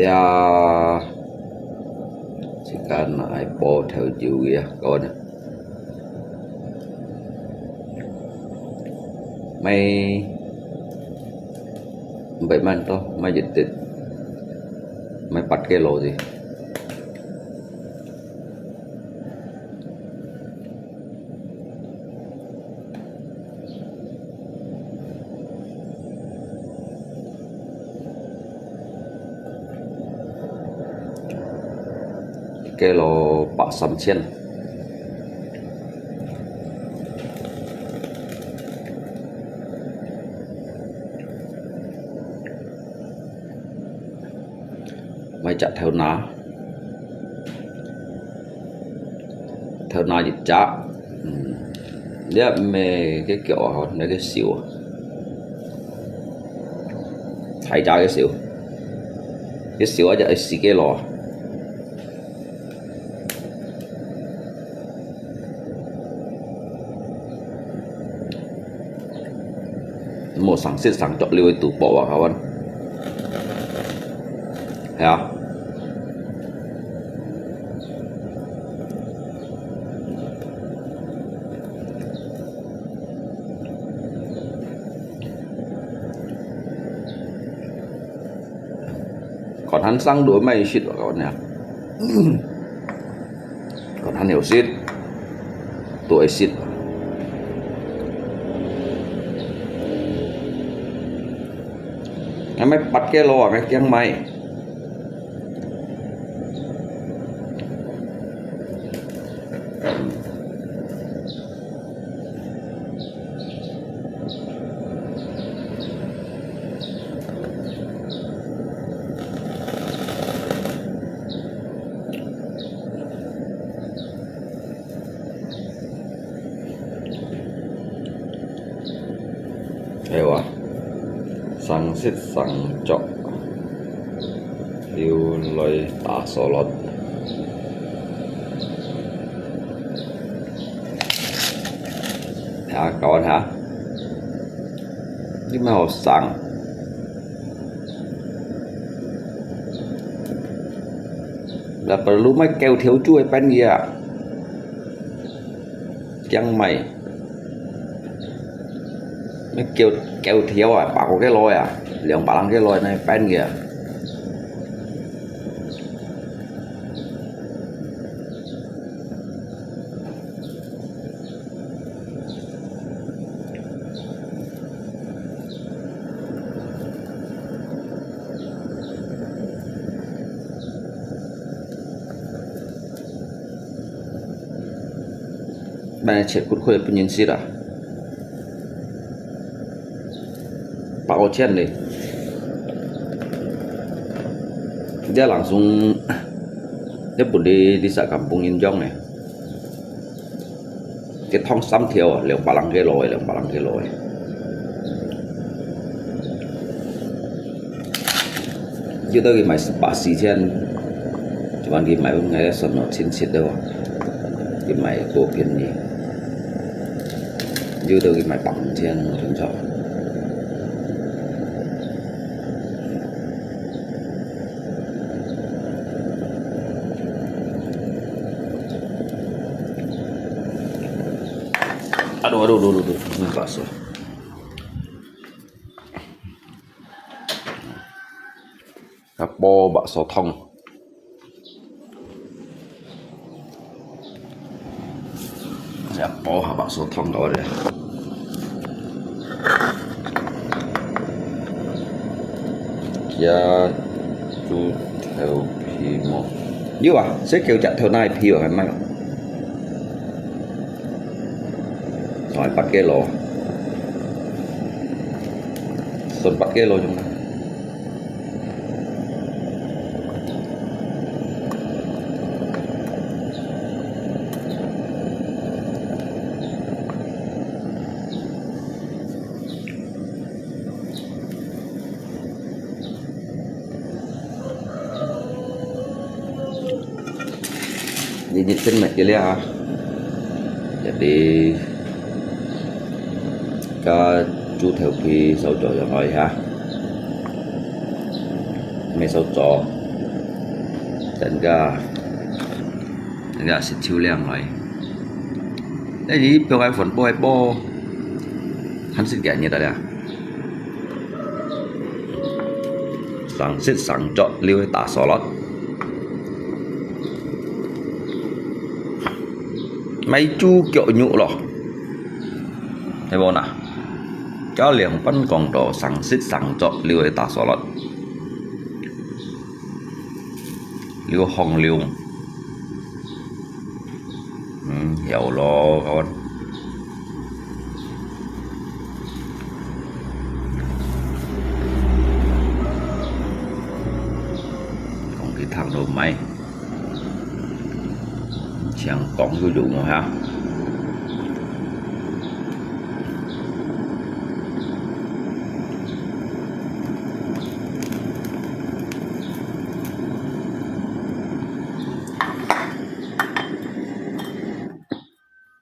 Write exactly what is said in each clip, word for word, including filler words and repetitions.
呀，自家拿來爆頭油个啊，各位。買，毋係蠻多，買一滴，買八个螺仔。 个咯，八三千。買隻頭那，頭那一隻，嗯，這毋係个腳啊，該个手啊，大隻个手，个手啊，就係四个螺啊。 無成色成著了个肚腹啊，各位。係啊。看還生都毋係食啊，各位啊。 看還有食，都會食。𠊎買八个螺啊，𠊎驚買。 係哇，成色成著，又來打沙律。啊，各位哈，你們好生。 Lah perlu買九條豬个分佢啊，驚買，買九，九條啊，八個个螺啊，兩百零个螺，拿分佢啊。 買切開開分人食啊。 八千咧。這langsung，這分你，你自家分人用咧。一桶三條啊，兩百零个螺仔，兩百零个螺仔。有兜佢賣八四千，這款佢賣分𠊎算咯，親切个哦。佢賣過便宜。 有兜佢賣八五千，無清楚。Aduh, aduh, aduh, aduh, aduh, ini bakso. 啊，煲白素湯。啊，煲下白素湯个咧。加豬頭皮無？有啊，這九隻頭那皮哦，還賣哦。哦，八个咯，算八个咯，種啦。 日日先買个了啊，一啲加豬頭皮手做上去哈，買手做，等个，等个食秋涼來。哎，你不要飯包一包，還是幾日了？生食生作，留去打沙律。買豬腳肉咯，係無呐？教練班講到生食生作，留去打沙律。 流汗流。嗯，有咯，kawan。講佢聽到無？像講佢用啊。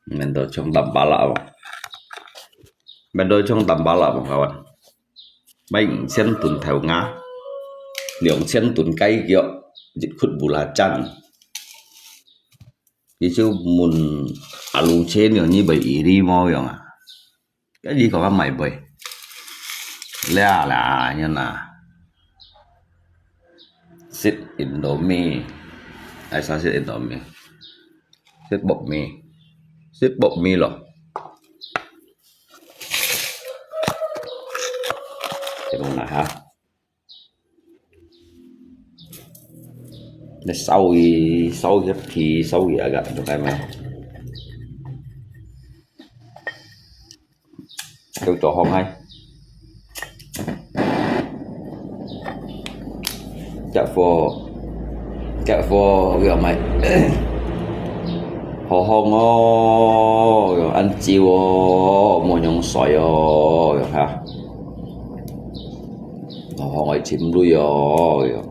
面都像打巴拉哦，面都像打巴拉哦，kawan。買五千噸頭牙，兩千噸雞腳，一窟belacan。 佢就問阿路車娘，你會iri無樣啊？該你講啊，買會。了啦，樣啊。食Indomie，哎，啥食Indomie？食薄麵，食薄麵咯。這個拿哈。 你燒佢，燒佢皮，燒佢agak，做該咩？都做好嗨。Cak fo, cak fo，佢又買。好香哦，又恁焦哦，無樣衰哦，又哈。 哦，愛尋鐳哦，喲。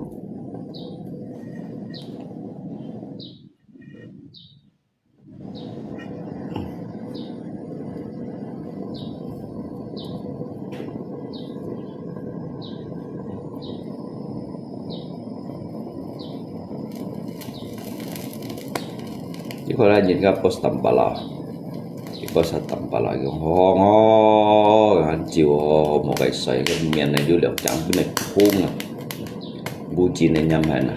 你看咱人家post tambala，post tambala，講好香哦，恁焦哦，無該水，該面呢有兩張，本來空啊，無錢个人還啊。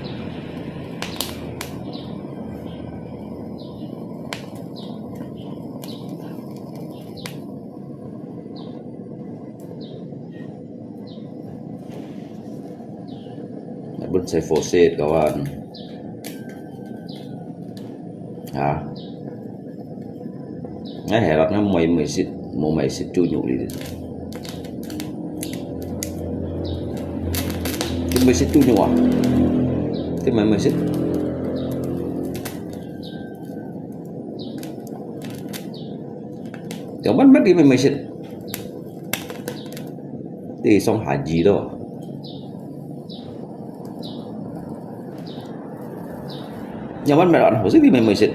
Ai bun sai fosit kawan. Ha? Ai helak na mai mai sit, mo mai sit tu nyuk li. Tu mai sit tu nyuk ah. Tu mai mai sit. Yang ban mat di mai mai sit. Ti song haji tu. Yang ban mat an ho si di mai mai sit.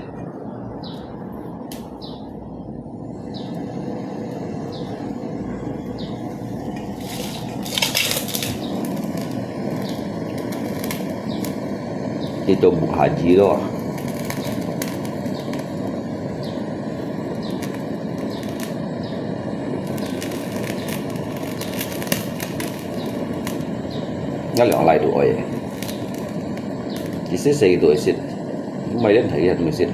Itu bu haji tu. Nga liang lai tu oi. Kisi sei tu oi sit. Mai lian thai lian mai sit.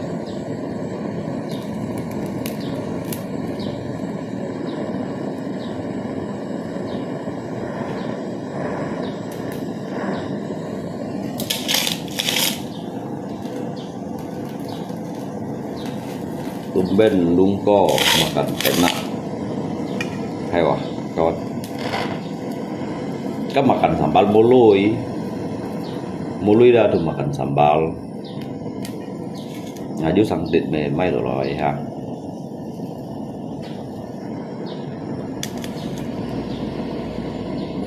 Tumben lungko makan penak. Hai wah, kawan. Kan makan sambal moloi. Moloi dah tu makan sambal. Ngaju sangtit me mai lo loi ha.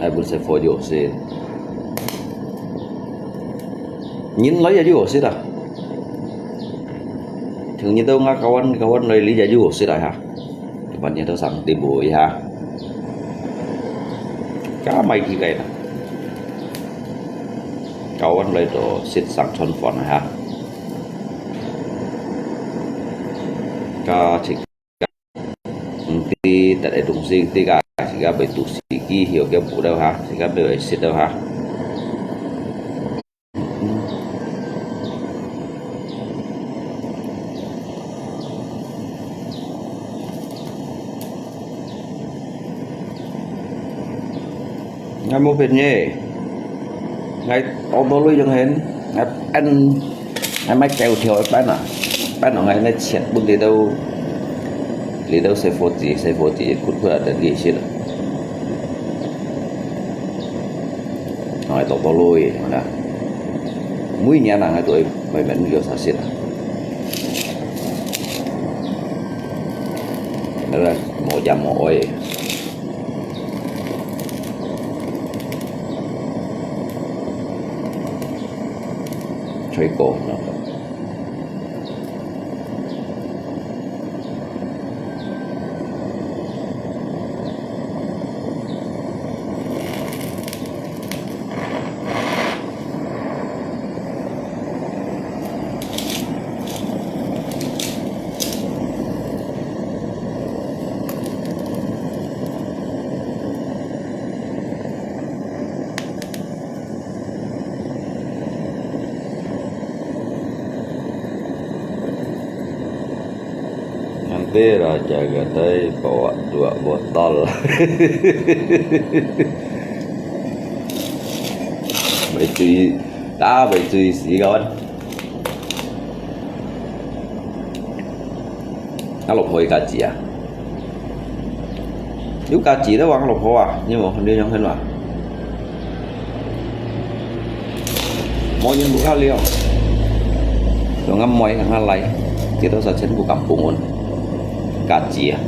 Ai bun se fo jo se. Nyin lai ya jo se ta. Thung nyi tau nga kawan kawan lai li ya jo se ta ha. Kawan nyi tau sangtit bui ha. Ka mai ki kai ta. 教阮來到食生川飯啊哈。加自家，毋知逐個東西，自家自家愛煮四支，曉得無了哈，自家愛來食了哈。 𠊎無便宜，𠊎多多鐳用現，𠊎ăn，𠊎買九條一半啊，一半哦，𠊎買切分你兜，你兜細伙子，細伙子，闊闊啊，等你食啊。𠊎多多鐳，好啦。每年啊，𠊎都會買買有啥食啊。那個無鹽無愛。 水果。 Nanti raja gadai bawa dua botol. Bai cui, ta bai cui si kawan. 𠊎老婆有家己啊？有家己了，𠊎老婆啊，你無看到樣看嘛？無人屋下了，用𠊎妹𠊎倈，幾多少錢不敢分我，家己啊？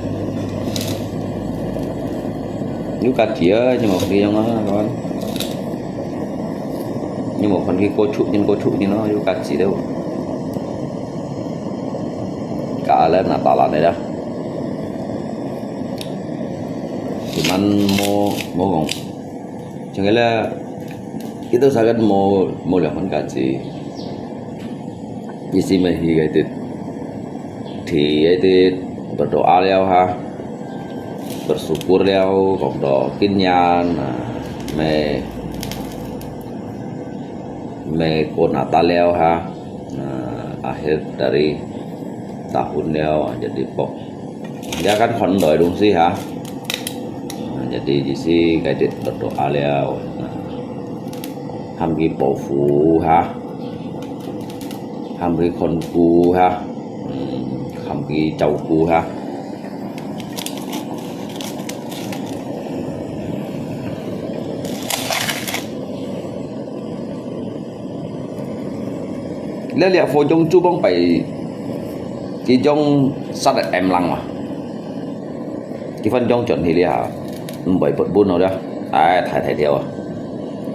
有家己啊，你無看到樣啊，kawan？你無看到過出人過出人咯，有家己了。 Ka ala na tala nila. Cuman mo, mo kong. Chang ila, kita sangat mo, mo liang man kaji. Isi mai hi kaitit. Thi kaitit berdoa liao ha. Bersyukur liao, kong do kinyan, mai, mai ko Natal liao ha. Nah, akhir dari tahun liao, jadi pok. Dia kan khon doi dong si ha. Nah, jadi di si kaitit berdoa liao. Nah, ham ki pau fu ha. Ham ki khon fu ha. Hmm, ham ki chau fu ha. 你這火種做幫擺，佢種殺个M lang嘛？佢反種轉去了哈，毋會不分了了。哎，大大條啊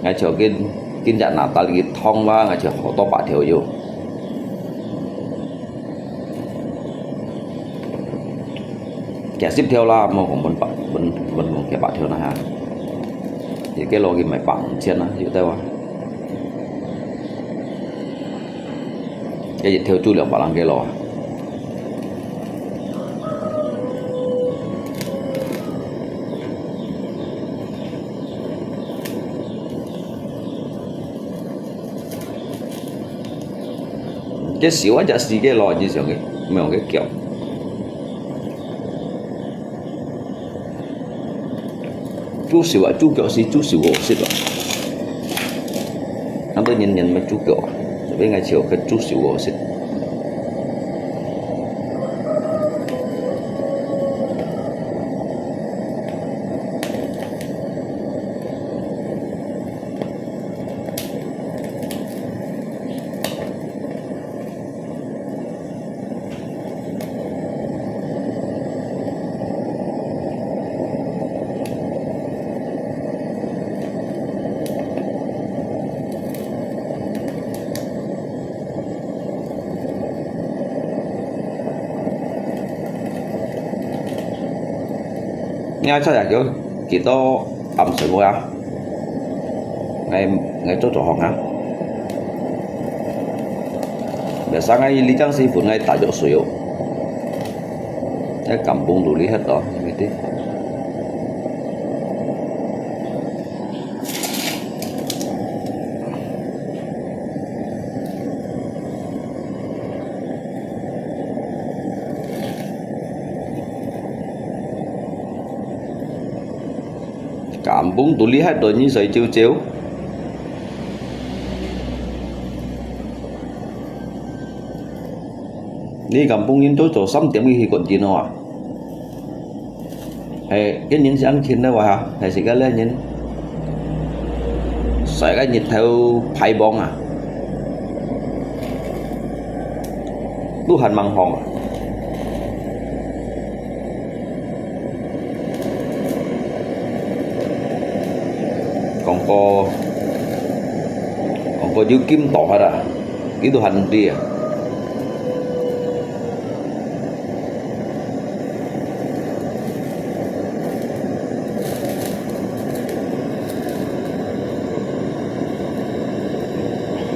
！𠊎就跟，跟隻拿到佢通哇，𠊎就好多百條有。 幾十條啦，莫講分百，分，分講幾百條啦哈。一個月佢賣百五千啦，有得哇。一條做兩百零個咯。 這燒啊，這四個咯，你想个，無个叫。煮燒啊，煮腳是煮燒个食咯。恁多年年乜煮腳啊，所以𠊎就去煮燒个食。 你愛出來叫幾多暗水無啊？𠊎，𠊎做做項啊。Sanga ini kang sipun ngai tajok suyo. Ngai kampung duli het to, miti. Kampung duli hai to ni sai chiu chiu. Ni kampung yin tu to sam tiam ki hi kon jin hoa. Hai, ken yin siang chin na wa ha, hai si ka le yin. Sai ka nyit thau phai bong a. Tuhan mang hong a. Kong ko, kong ko yu kim to ha da. Itu han di a.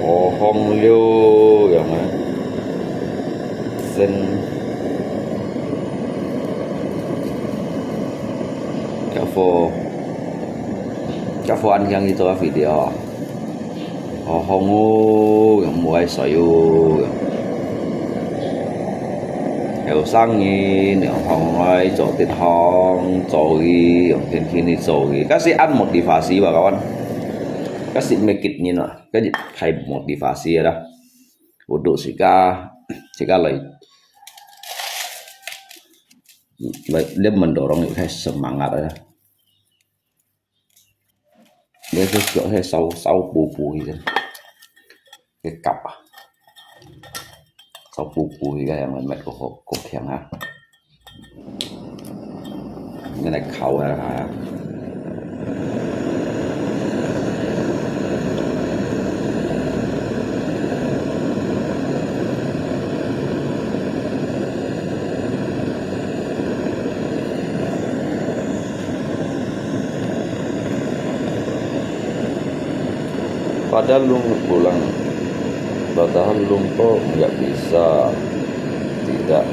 Hò hòng liu yòng a. Sen. Kafo. Kafo ăn hiang đi tô video. Hò hòng ô, yòng mù ai sỏi ô. Hèo sang ngin, yòng hòng ai, tô tít hòng, tô ghi, yòng thiên thiên đi tô ghi. Kasi ăn motivasi ba kawan. Kasi mekit ngin a. Kasi thai motivasi a da. Untuk sika, sika lai. Lai, dia mendorong yuk thai semangat a da. Dia tu siok he sau, sau pu pu hi jen. Ke kap a. Sau pu pu hi ka yang met ko ko kiang ha. Ngai nai khau ha. Padahal lung pulang, padahal lung kok nggak bisa tidak.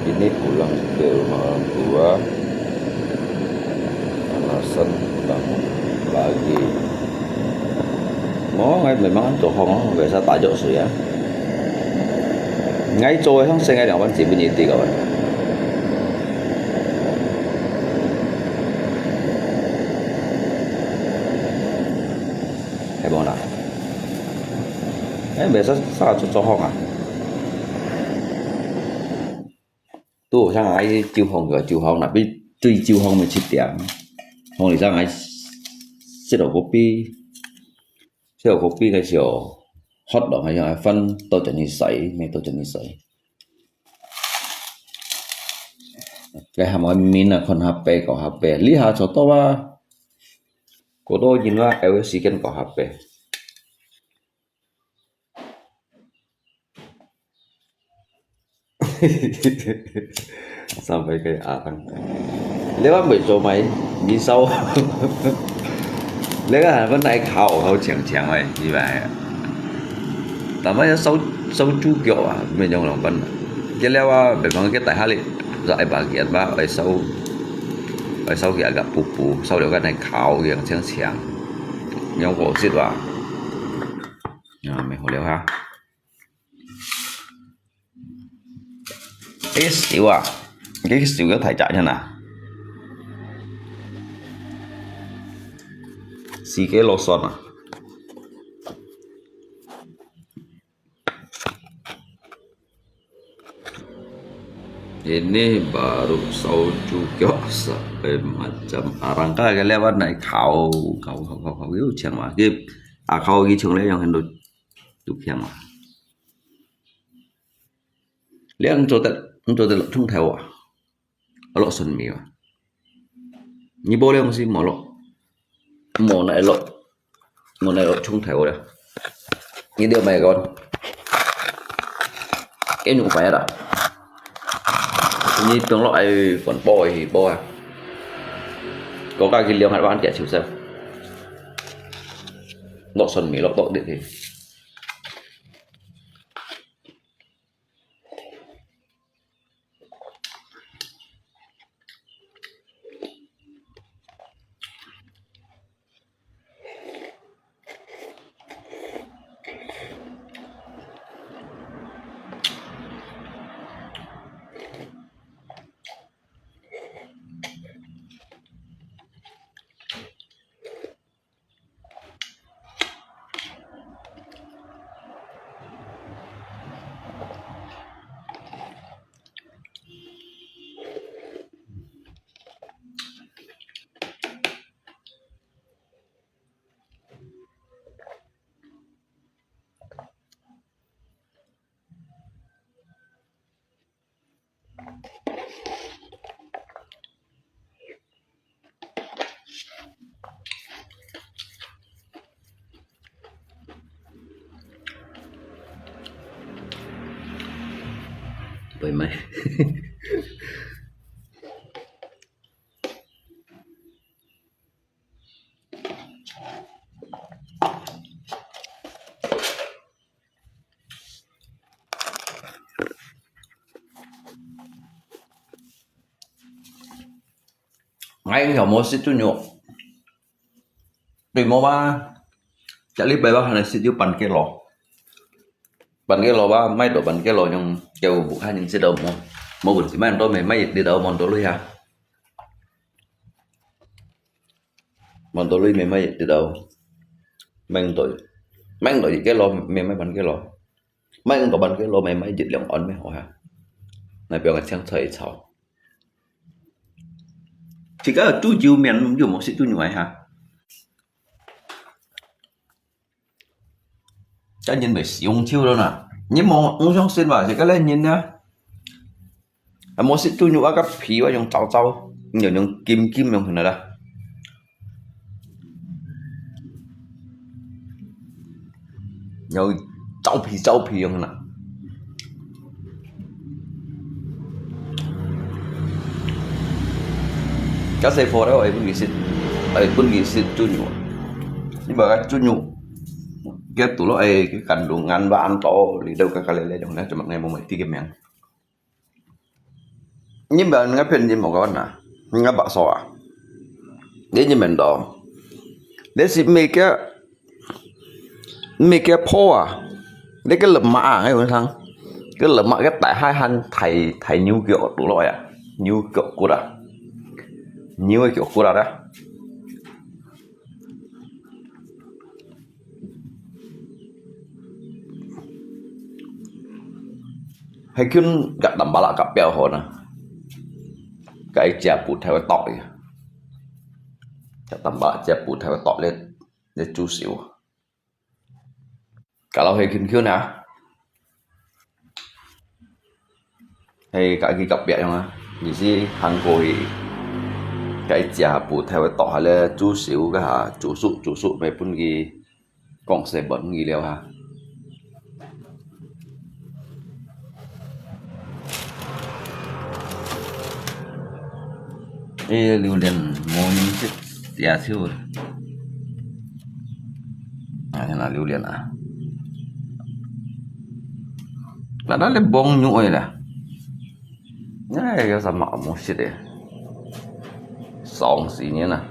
Ini pulang ke rumah orang tua, alasan pulang lagi. Mo, ngai memang tô hong, ngai sa tajok sui a. Ngai tô hong se ngai liang wan jibu ni ti kawan. Hai mo na. Eh, biasa sa tô tô hong a. Tu sang ai chiu hong ka chiu hong na, bi tui chiu hong mi chit tiang. Hong li sang ai sit lo kopi. Sit lo kopi ka sio. Hot lo ngai yang ai fan tô jen ni sai, mi tô jen ni sai. Ka ham ai min a kon ha pe ko ha pe. Li ha tô tô wa. Ko tô yin wa ai we si ken ko ha pe. Sampai ke arang. Lewa mei tô mai, mi sau. Lewa han wan nai khau, khau chiang chiang ai, ni bai. Tama ya sau, sau chu kyo a, mei yong long ban. Ke lewa, be mang ke tai ha li, za ai ba kian ba, ai sau, ai sau ki aga pu pu, sau liu ka nai khau, yang chiang chiang. Yong ko sit wa. Ya, mei ho liu ha. Ê, siu a. Cái siu cái thải chạy thế nào? Xì cái lô son à. Ini baru sau juga sampai macam arang ka cái lewat naik kau kau kau kau kau itu siang lagi. Ah, kau lagi chung le yang hendak tu kiang lah. Liang cho tết, cho tết lok chung thèo à. Lok xuân mì à. Ni bố liang si mò lok. Mò nai lok. Mò nai lok chung thèo à. Ni điều mày con. Cái nhục mày đó. Ni tương lok ai còn bò thì bò à. Có cái liang hạt bán kẻ chịu sao. Lok xuân mì lok tộc địa thì. 會買。𠊎應該無食豬肉。 對，無啊，這禮拜吧，還係食有半個咯。半個咯吧，買到半個咯，用叫武漢人食到無，無問題，買到沒買得到，望到你啊。望到你沒買得到，買到，買到一個咯，沒買半個咯，買到半個咯，沒買一兩碗沒好啊。那不要講青菜炒。 自家有煮酒面，又無食豬肉个哈。這人會死紅燒了啦！你無，無相信吧？自家來人呢？啊，無食豬肉啊，个皮啊，用燥燥，用，用金金用起來啦。 有燥皮燥皮樣啦。該細貨了，會分佢食，會分佢食豬肉。你把該豬肉，佢堵落，哎，佢感動眼吧，安到，你都該个來來用，那怎麼那麼美的个名？ 你毋係𠊎騙人無關啊，𠊎白說啊。你認明到，你係每個，每個破啊，你个人馬啊，還有啥？个人馬个大海漢大，大牛腳落來啊，牛腳骨啊，牛个腳骨啊， 係佢个淡巴拉个標好呢，該隻布頭會剁个，該淡巴拉隻布頭會剁咧，咧煮熟。假如係佢佢呢？ 係家己隔壁樣啊，意思行過去，該隻布頭會剁下來，煮熟个哈，煮熟煮熟，咪分佢講細分佢了哈。誒，榴槤無人食，野手。啊，榴槤啊。 那那你幫牛愛啦。哎，有啥嘛無食的？爽死人啦！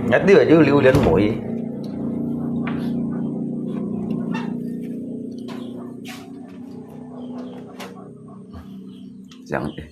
那你就榴槤無去。這樣的。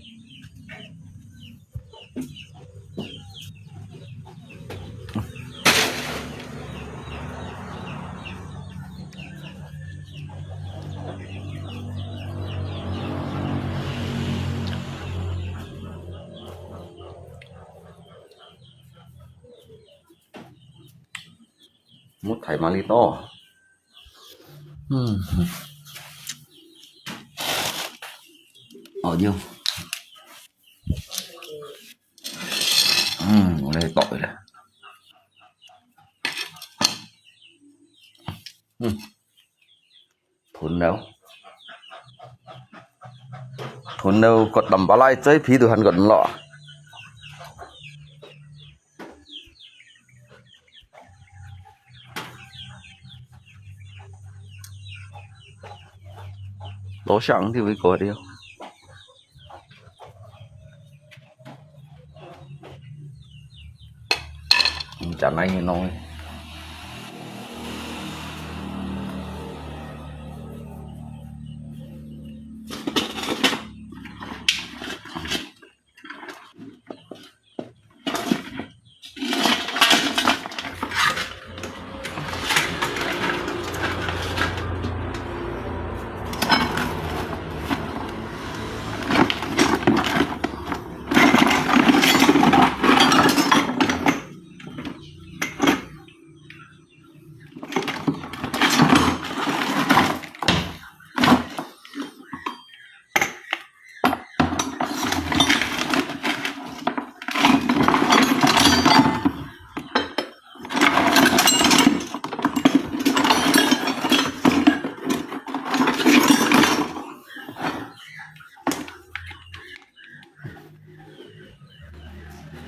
Mut thai mali to. Hmm. Oh, jom. Hmm, boleh tok dah. Hmm. Thun đâu. Thun đâu, kot tầm bá lai chơi phí tụi Hàn Quốc lọ. Lỗ sẵn thì mới có điều. Chả này thì nói.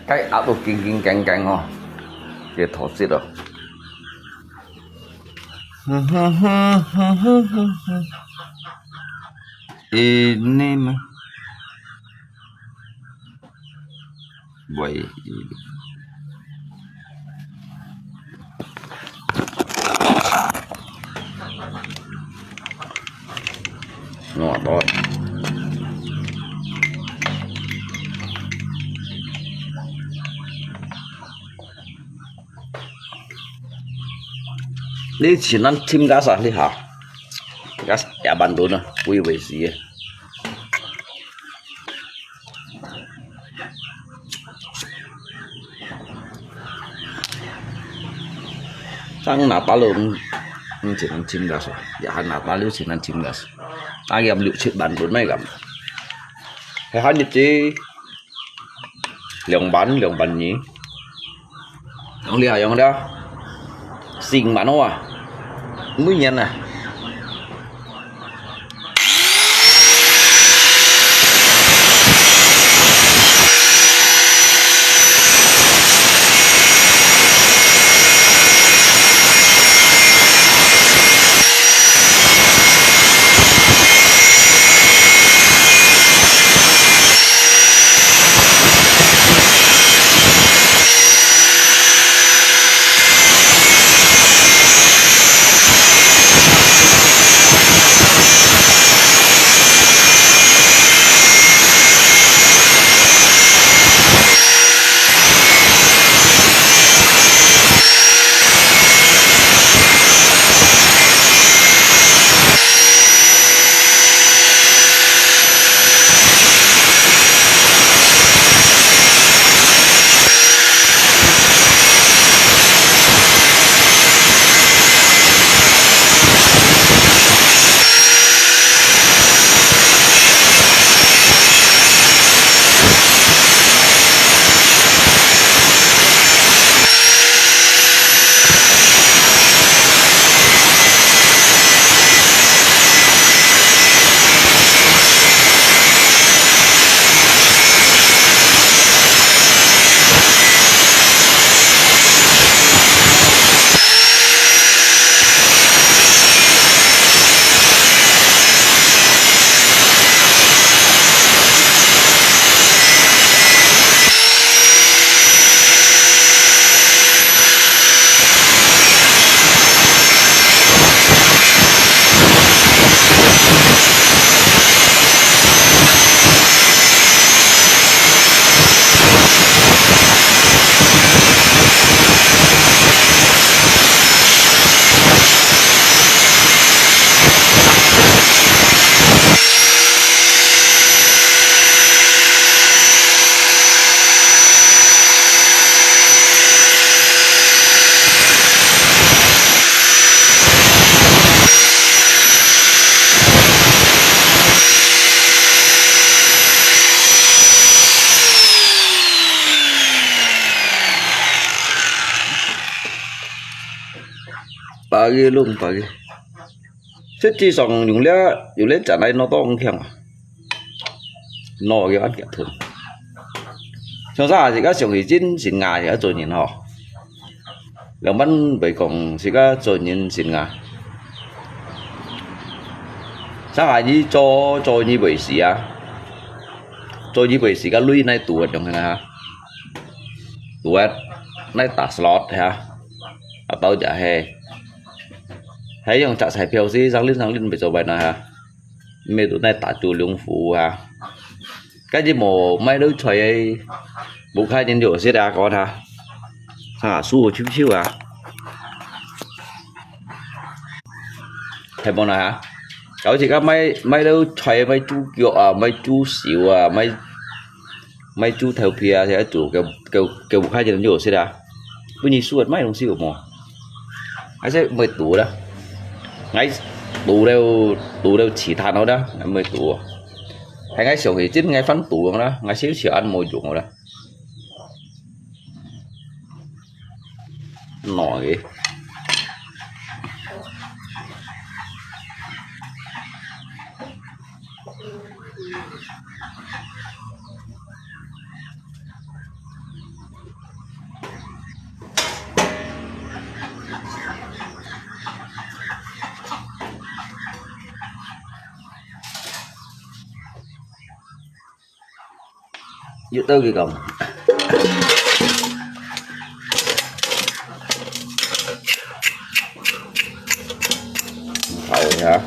該鴨都緊緊驚驚哦，這土質哦。一年嘛，喂。 你尋人尋个啥？你好，个也蠻多呢，我以為是。 正拿到了，嗯，嗯，只能尋个是，也還拿到了，只能尋个是，大概六七萬分那个，還還日子，兩萬，兩萬二。 用了，用了，四五萬好啊，每年啊。Pagi lung, pagi. 實際上用這，用這隻來弄到咁強啊，弄个恁強吞。像啥自家上去真神啊，也做人吼。兩般袂講自家做人神啊。啥个你做，做你袂死啊，做你袂死个鐳來賭个，用个啊，賭个，來打 slot 哈，啊，到就係。 還用隻彩票是，生輪生輪袂做歹哪哈，毋係都來打九龍服務哈。該日無買到菜个，無開人就食啊，講哈，啊，輸好手手啊。係無哪哈？有時間買，買到菜，買豬腳啊，買豬手啊，買 買豬頭皮啊，這做个，个，个無開人就有食啊。本來輸个買東西有無？還係毋會賭啦。𠊎賭了，賭了其他好啦，毋會賭。還𠊎想起，真𠊎反賭啦，𠊎少少恁無用啦。喏个。有道理講。好呀。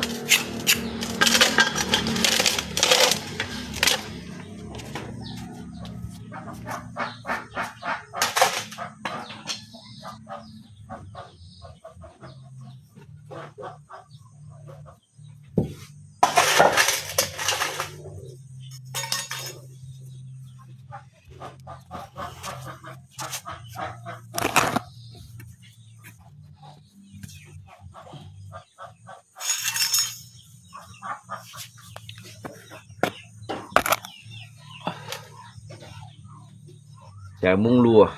這燜滷啊。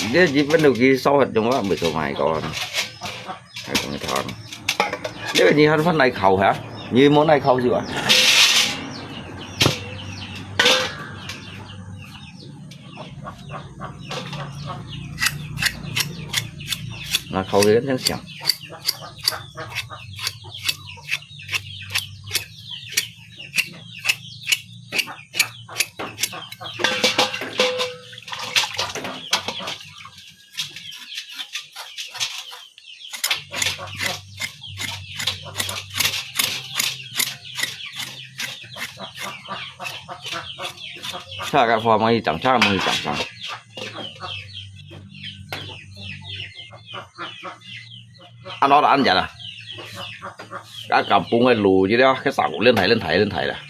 你這日本都幾燒核用啊，毋係做麼个講，還講佢燙。這個你還翻來烤哈？你無來烤是吧？那烤个真香。 Sa ka phua mang i chang chang mang i chang chang. Ăn đó là ăn chả là. Ka kampung ai lu chứ đó, cái xã cũng lên thầy, lên thầy, lên thầy là.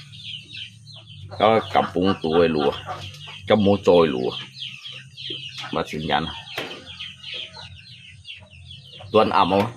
Ka kampung tu ai lu. Ka mô choi lu. Mà xin nhắn. Tuần ẩm không?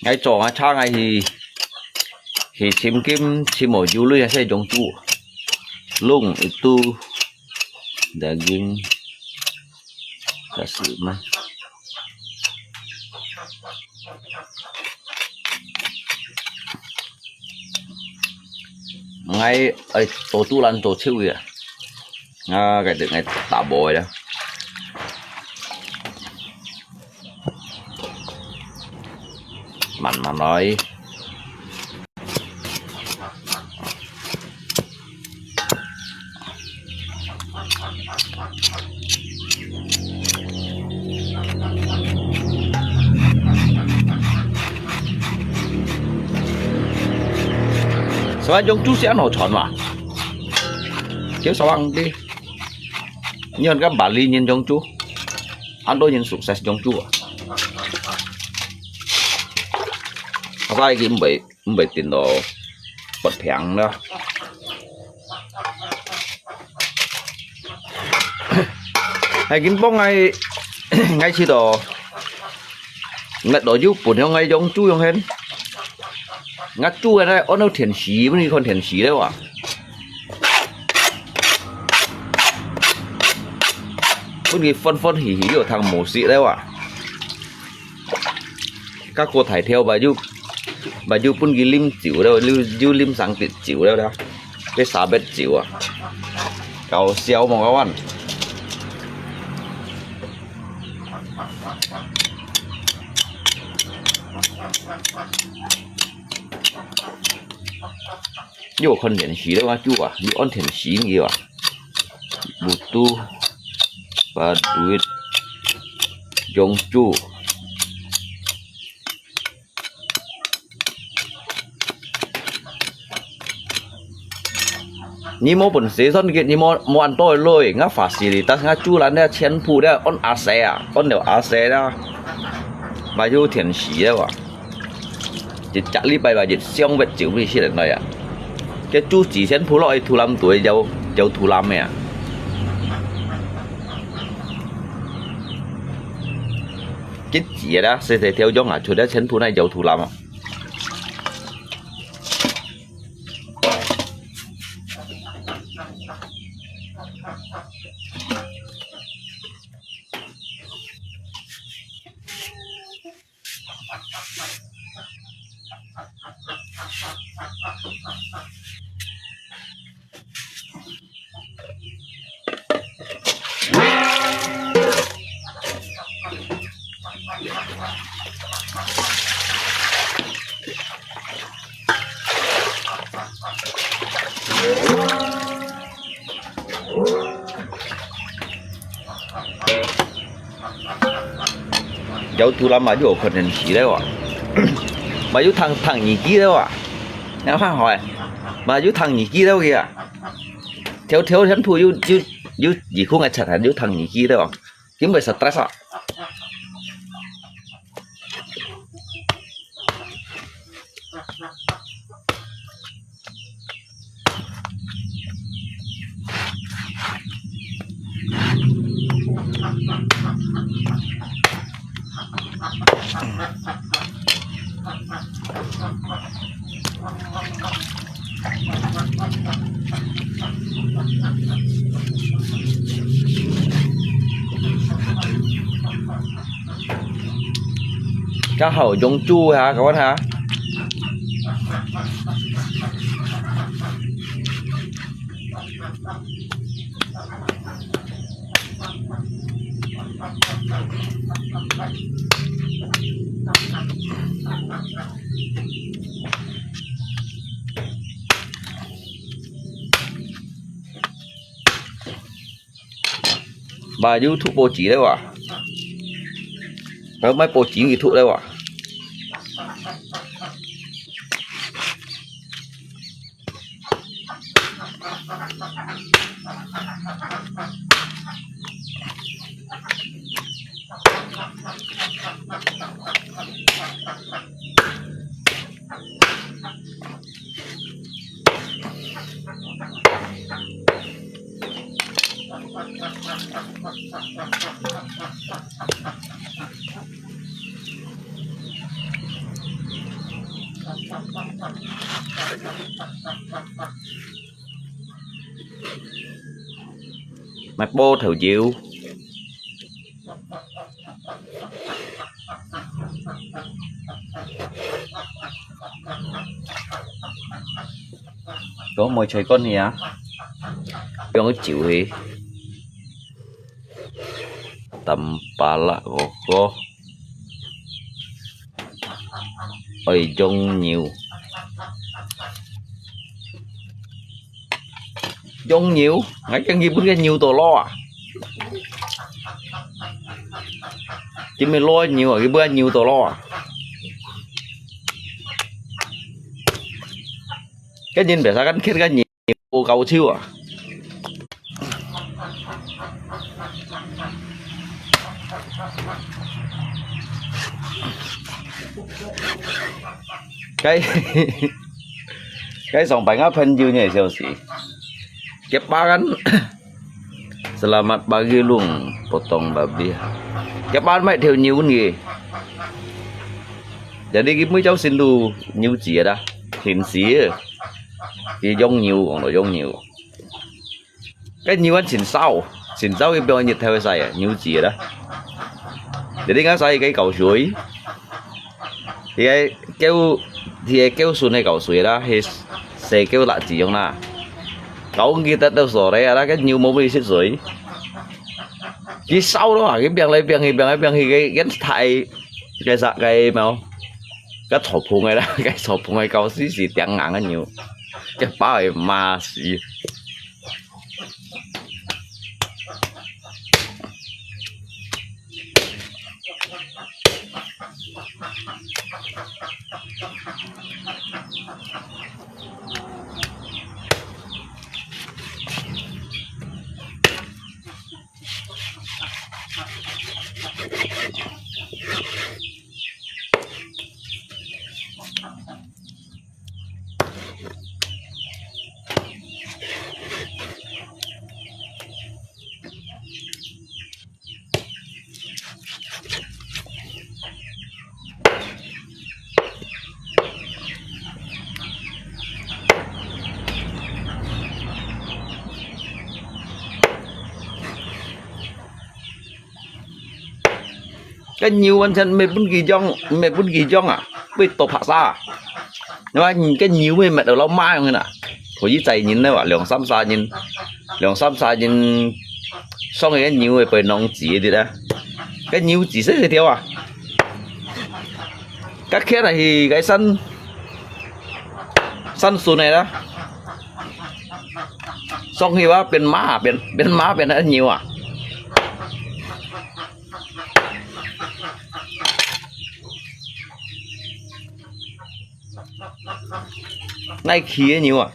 Ngai chọ ngai chang ngai hi, hi chim kim chim mò yu lui se jong chu. Lung itu daging kasih mah. Ngai ai tô tu lan tô chiu ya. Nga cái được ngai ta bồi đó. Mặn mặn nói. Sa jong chu sian ho chon wa. Kieu sa wang di. Nyon ka Bali nyin jong chu. An do nyin sukses jong chu. Apa iki mbai mbai tin do bật phèn đó. Hai kin bông ngai ngai chi do. Ngai do yu pun yong ngai jong chu yong hen. Ngai chu ngai ôn no thiền sĩ, bún ni kon thiền sĩ đấy wa. Bún ni phun phun hì hì yo thang mù sĩ đấy wa. Các cô thải theo bà yu, bà yu bún ki lim chiu đó, yu, yu lim sang tịt chiu đó đó. Cái xà bết chiu à. Cậu xéo một cái ăn. Yu con thiền sĩ đấy wa chu à, yu ôn thiền sĩ gì wa. butuh paduit, yongcu. 你無本事算佢，你無，無恁多个鐳，𠊎facilitas，𠊎主人个全部个安阿細啊，安了阿細啦，嘛有天時个哇。一隻禮拜吧，一箱月酒你食得來啊。佢煮之前鋪落去土lâm肚，有，有土lâm个啊。佢煮个啦，細細條樣啊，除了全部那有土lâm啊。 有土lâm嘛，有可能死了啊。嘛有聽，聽耳機了啊。你看好欸，嘛有聽耳機了个啊。條條全部有，有，有耳空个出現，有聽耳機了啊。 因為stress啊。較好用煮哈，各位哈。 Ba YouTube報紙了哇？還有賣報紙YouTube了哇？ 賣波頭腰。 Có mùi trời con gì á? Trong cái chịu hì. Tăm pá lạ gò gò. Ôi, dông nhiều. Dông nhiều, ngay cái gì bưng cái nhiều tổ lo à? Chỉ mới lo nhiều à, cái bữa nhiều tổ lo à? Cái nhìn bé sao gắn kết cái nhiều. Ô, gấu chiêu à? Cái, cái sòng bánh áp phân dư nhảy siêu xỉ. Cái ba gắn. Selamat pagi, Lung. Potong babi. Cái ba mày theo nhiều gì? Jadi, cái mới cháu xin đu nhiều gì đó. Xin xỉ. Cái giống nhiều, còn là giống nhiều. Cái nhiều anh xin sao, xin sao cái bao nhiêu theo sai à, nhiều gì đó. Jadi ngã sai cái cầu suối. Thì cái kéo, thì cái kéo xuống này cầu suối đó, thì xe kéo lạ chỉ giống na. Cầu kia tết đâu sổ đấy, đó cái nhiều mô vi xích suối. Cái sao đó, cái biang lại biang thì biang lại biang thì cái, cái thải, cái sạc cái mèo. Cái thổ phung này đó, cái thổ phung này cầu xí xí tiếng ngang cái nhiều. Cái bao mà xí. 該牛完全毋係分佢養，毋係分佢養啊，分佢做白沙啊。你看，該牛乜搣到老媽樣个啦，可以載人了哇，兩三儕人，兩三儕人，上去个牛會分人擠个啊。該牛擠死一條啊！該牽來去該山，山村个啦，上去哇，變馬，變，變馬，變牛啊！ 耐氣个牛啊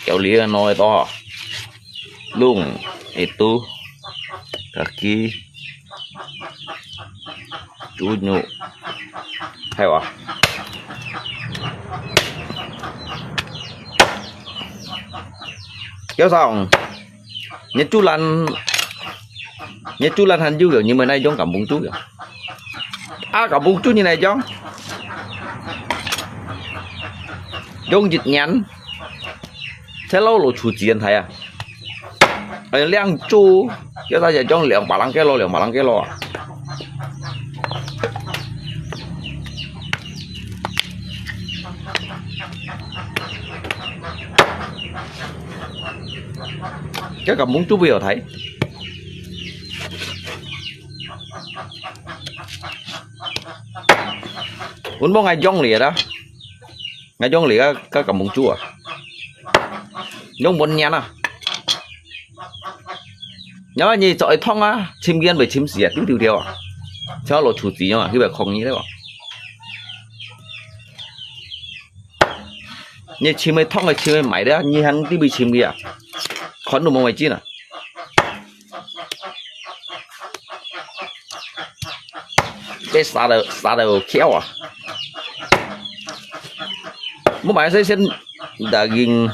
！Kéo lý nó to. Lung, itu, kaki, cunyu. Hay wa. Kéo sao? Nhật Chu Lan, Nhật Chu Lan hàn yu kiểu như mày này giống cả bông chú kiểu. À, cả bông chú như này giống. Giống dịch nhắn. Thế lâu rồi chủ chiến thấy à? Ờ, liang chu, kéo ta chạy trong liang bà lăng kéo lo, liang bà lăng kéo lo. Kéo cả bông chú bây giờ thấy. Muốn bông ai giống lìa đó. Ngay trong lì cái, cái, cái mông chua. Trong bốn nhan à. Nhớ nhị chọi thong á, chim kiên với chim xìa, tiêu tiêu tiêu à. Cho lột chủ tí nhá, khi phải không như thế à. Nhị chim với thong với chim với máy đấy, nhị hăng tí bị chim kìa. Khốn đủ mông với chín à. Cái xa đầu, xa đầu khéo à. Mua máy xe sen đã ging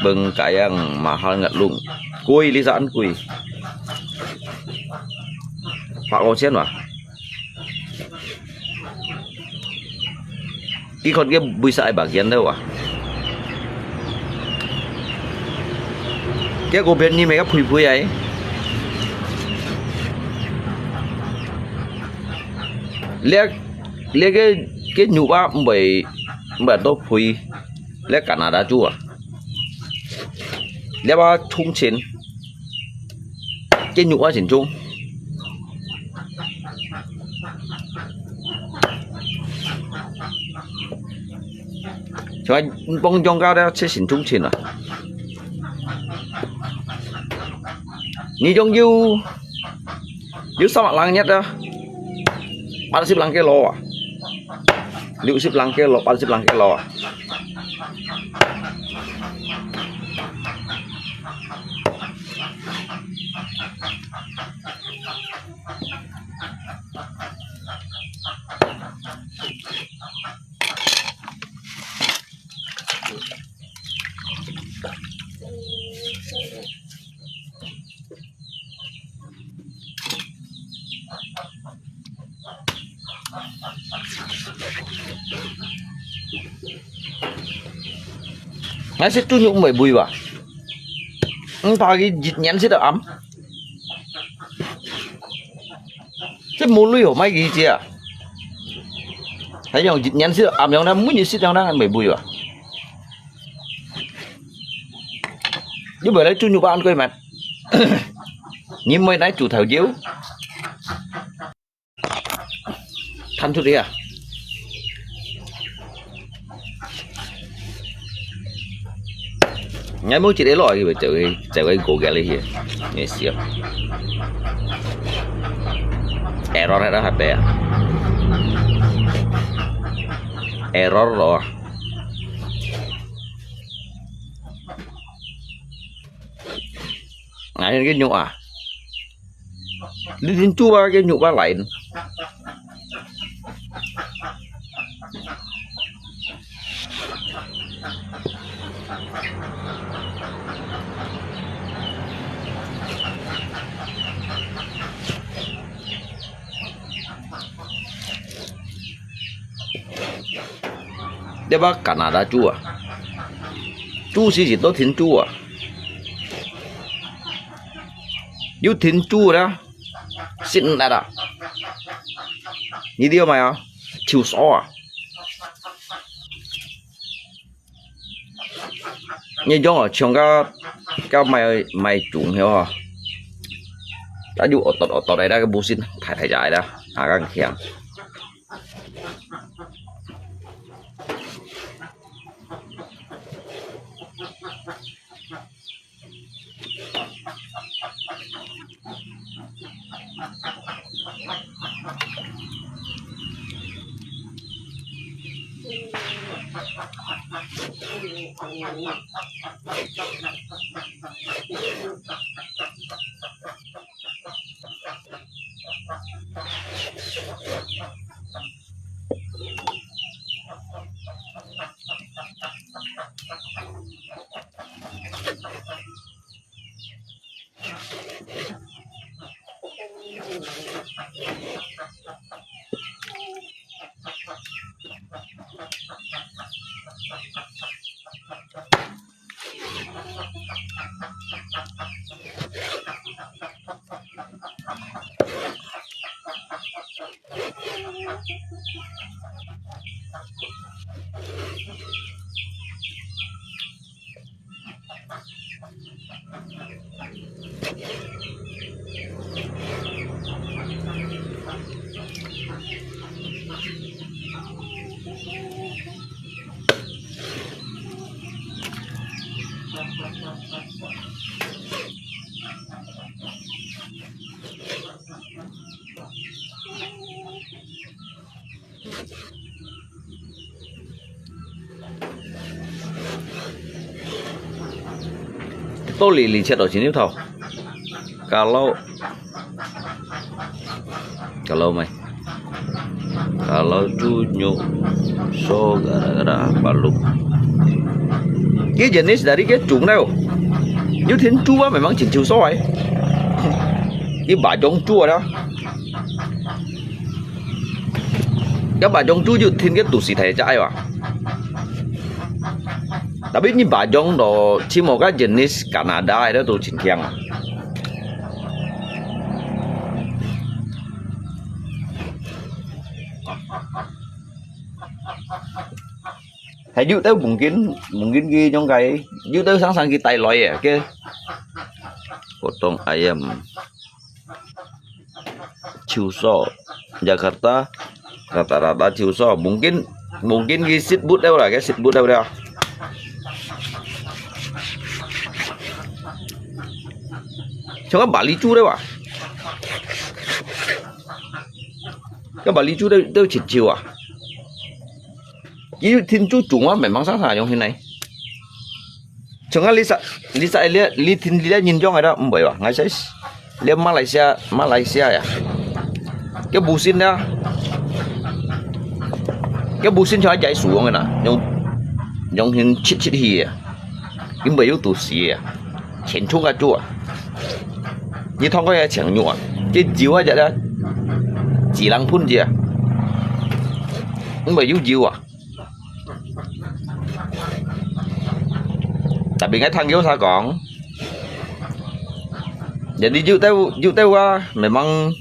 bưng cái yang mà hal ngật lung. Kui lý sản kui. Phạt ô chén mà. Kỹ thuật cái bùi sai bạc hiến đâu à. Cái cô bên ni mấy cái phui phui ấy. Lẽ, lẽ cái, cái nhũ bá mười, mười tô phui. Lẽ Canada chú à. Lẽ bá chung chín. Cái nhũ bá chín chung. Cho anh bông trong cao đó, sẽ xin chung chín à. Như trong yêu, yêu sao mà lăng nhất đó. Ba mươi lăm kilo à. Liu sip lang kilo, pal sip lang kilo. Ngai sit tu nyuk mbai bui ba. Eng pa ki jit nyan sit am. Sit mu lui ho mai ki jia. Hai yong jit nyan sit am yong na mu ni sit yong na mbai bui ba. Yu bai lai tu nyuk ba an koi mat. 你妹來煮豆油，攤出去啊！𠊎妹一个落去，就會就會過去了去，你笑。Error了，下背啊，error了啊！哎，个肉啊！ 你先煮啊，个肉啊來。你把加拿大煮啊？煮時時都先煮啊？ 有天主啦，信啦啦。你知道無啊？臭臊啊！你種哦，像个个賣賣種个哦，它有惡毒惡毒个那个不信，太太家的，啊，更香。到這裡切到前頭，kalau kalau mai kalau tu nyo so gara-gara balu. Cái jenis dari cái chủng đâu. Như thiên chúa mà mang chỉnh chiều số ấy. Cái bà giống chúa đó. Cái bà giống chúa như thiên cái tụ sĩ thầy trái à. Tapi ni bajong do chimo ka jenis Canada ada tu chingkiang. Hai yu tau mungkin mungkin ki nyong kai yu tau sang sang ki tai loi ya ke. Potong ayam. Chiu so, Jakarta, rata-rata chiu so. Mungkin, mungkin ki street food dah lah, ke street food dah. Cuma Bali chu dah, wah. Ke Bali chu dah, dah chiu chiu ah. Ki tin chu chung wah memang sang sang yong hin nai. Cuma Lisa, Lisa elia, li tin lia nyin jong ada mboi wah, ngai sai. Lia Malaysia, Malaysia ya. Ke busin ya. Ke busin cuma jai suang na, yong, yong hin chit chit hi ya. Im bai yu tu si ya. Chen chung ka chu ah. Ni thong ko ya cheng nyu ah. Ke jiu ah ja da. Ji lang phun ji ah. Im bai yu jiu ah. Tapi ngai thang yo sa kong. Jadi yu tau, yu tau ah memang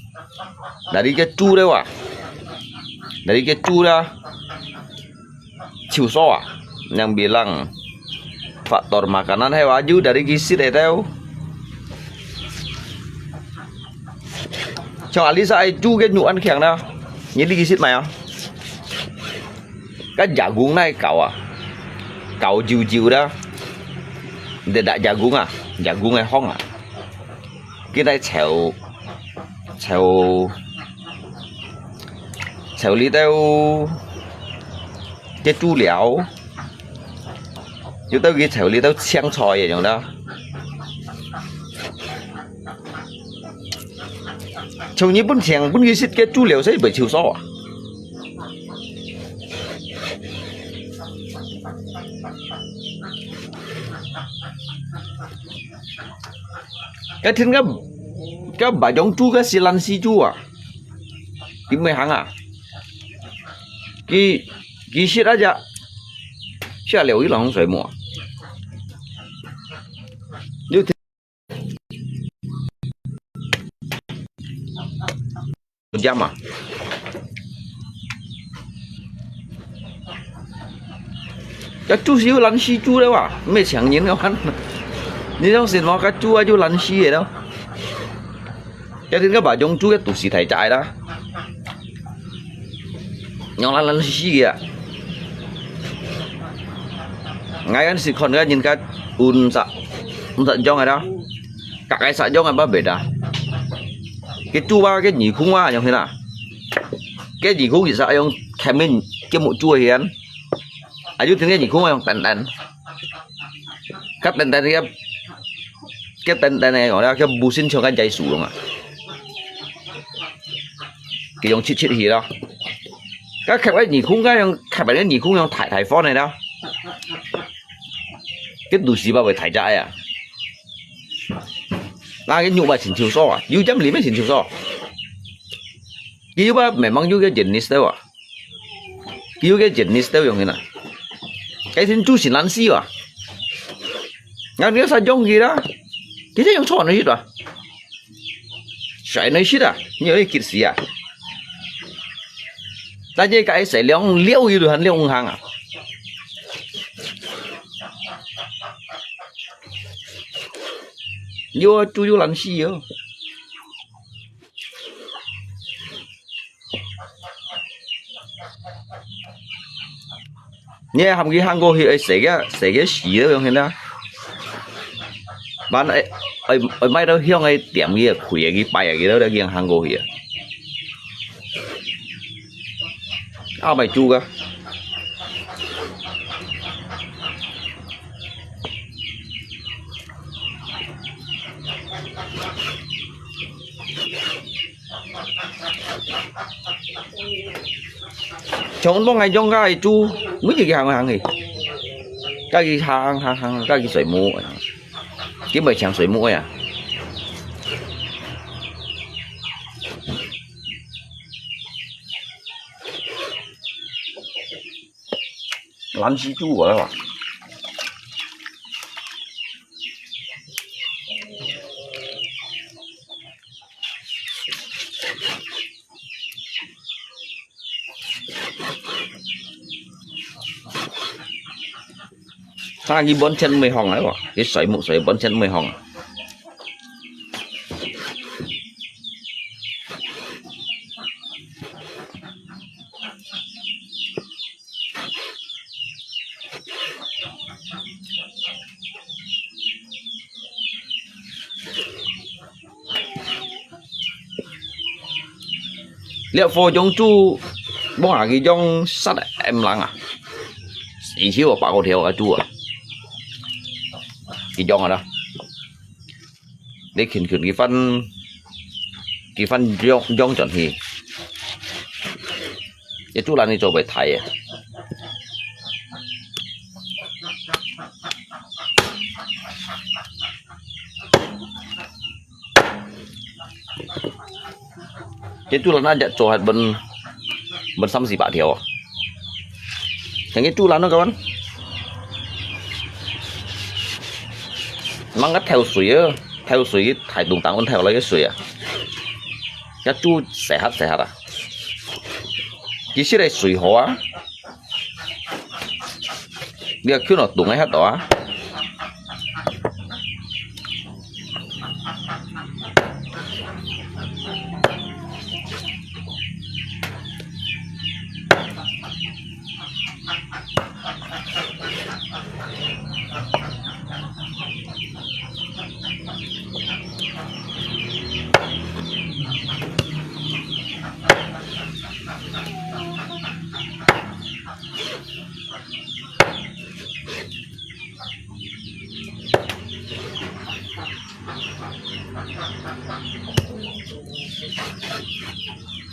dari ke chu deh wah. Dari ke chu dah. Chiu so ah. Yang bilang faktor makanan he wah yu dari ki sit e tau. 像阿里山愛煮个肉恁強啦，你理解係無啊？該jagung哪搞啊？搞久久的，你打jagung啊，jagung个香啊，佢來炒，炒，炒裡頭个豬料，有兜佢炒裡頭青菜个樣啦。 像日本請分佢食个豬料，使會臭臊啊？該天个，該白種豬个係爛死豬啊？點會行啊？佢，佢食啊隻，食了一籠水母啊？你 Jam啊。該豬係有爛死豬了哇，毋係請人个話。你相信無？該豬啊就爛死个咯。該天个白種豬个肚屎大隻啦。 樣爛爛死死个啊！𠊎恁時看个人家有五十，五十種个啦，隔个十種个乜袂得。佢豬啊，佢耳空啊，樣形啊。佢耳空其實用前面佢目珠个形，啊，有天佢耳空啊用等等，佢等等个，佢等等个，我了佢無身像个在樹啊。 佢用切切去咯。該刻个耳空，該用刻个耳空用大大方个咯。佢肚屎包會大隻个啊。那个肉嘛真臭臊啊，有點裡面真臭臊。佢有把慢慢有个jenis个啊。佢有个jenis个用个啦。該天煮成爛死啊。𠊎你使用佢啦，其實用錯个去啊。 Sài nói shit à, nhiều cái kịt xì à. Ta chê cái sài liong liêu yu du han liêu ung hang à. Yu chu yu lan shit yu. Nè hàm kì hang kô hì ê sè kì, sè kì shì ê yòng hìn a. Ban ê, ê, ê mai dâu hiong ê tiệm kì, khuy ê kì, pai ê kì dâu, dâu kì hang kô hì a. Ao mai chu kà. Chong bông ai jong ka ai chu, mui ji hang hang hi. Ka ki hang hang hang, ka ki soi mu. Ki mai chang soi mu ya. Lan si chu wa. Ha, kì bón chén mui hòng ai wa. Kì soi mu soi bón chén mui hòng. Liak pho jong chu, bông hả kì jong sat em lang à. Sì chiu à, bạc hổ thiêu à chu à. Kì jong à đó. Để khinh khinh kì phân, kì phân jong, jong chọn hì. Ye chu lan ni cho bai thai ye. Ye chu lan na jat cho hat ben, ben sam si ba thiao. Yang ye chu lan no kawan. Mang kat theo sui ye, theo sui thai tung tang un theo lai ye sui ya. Ye chu sehat sehat à. Kì sit đây sui hò à. Liak khiu no tung ai hat to à.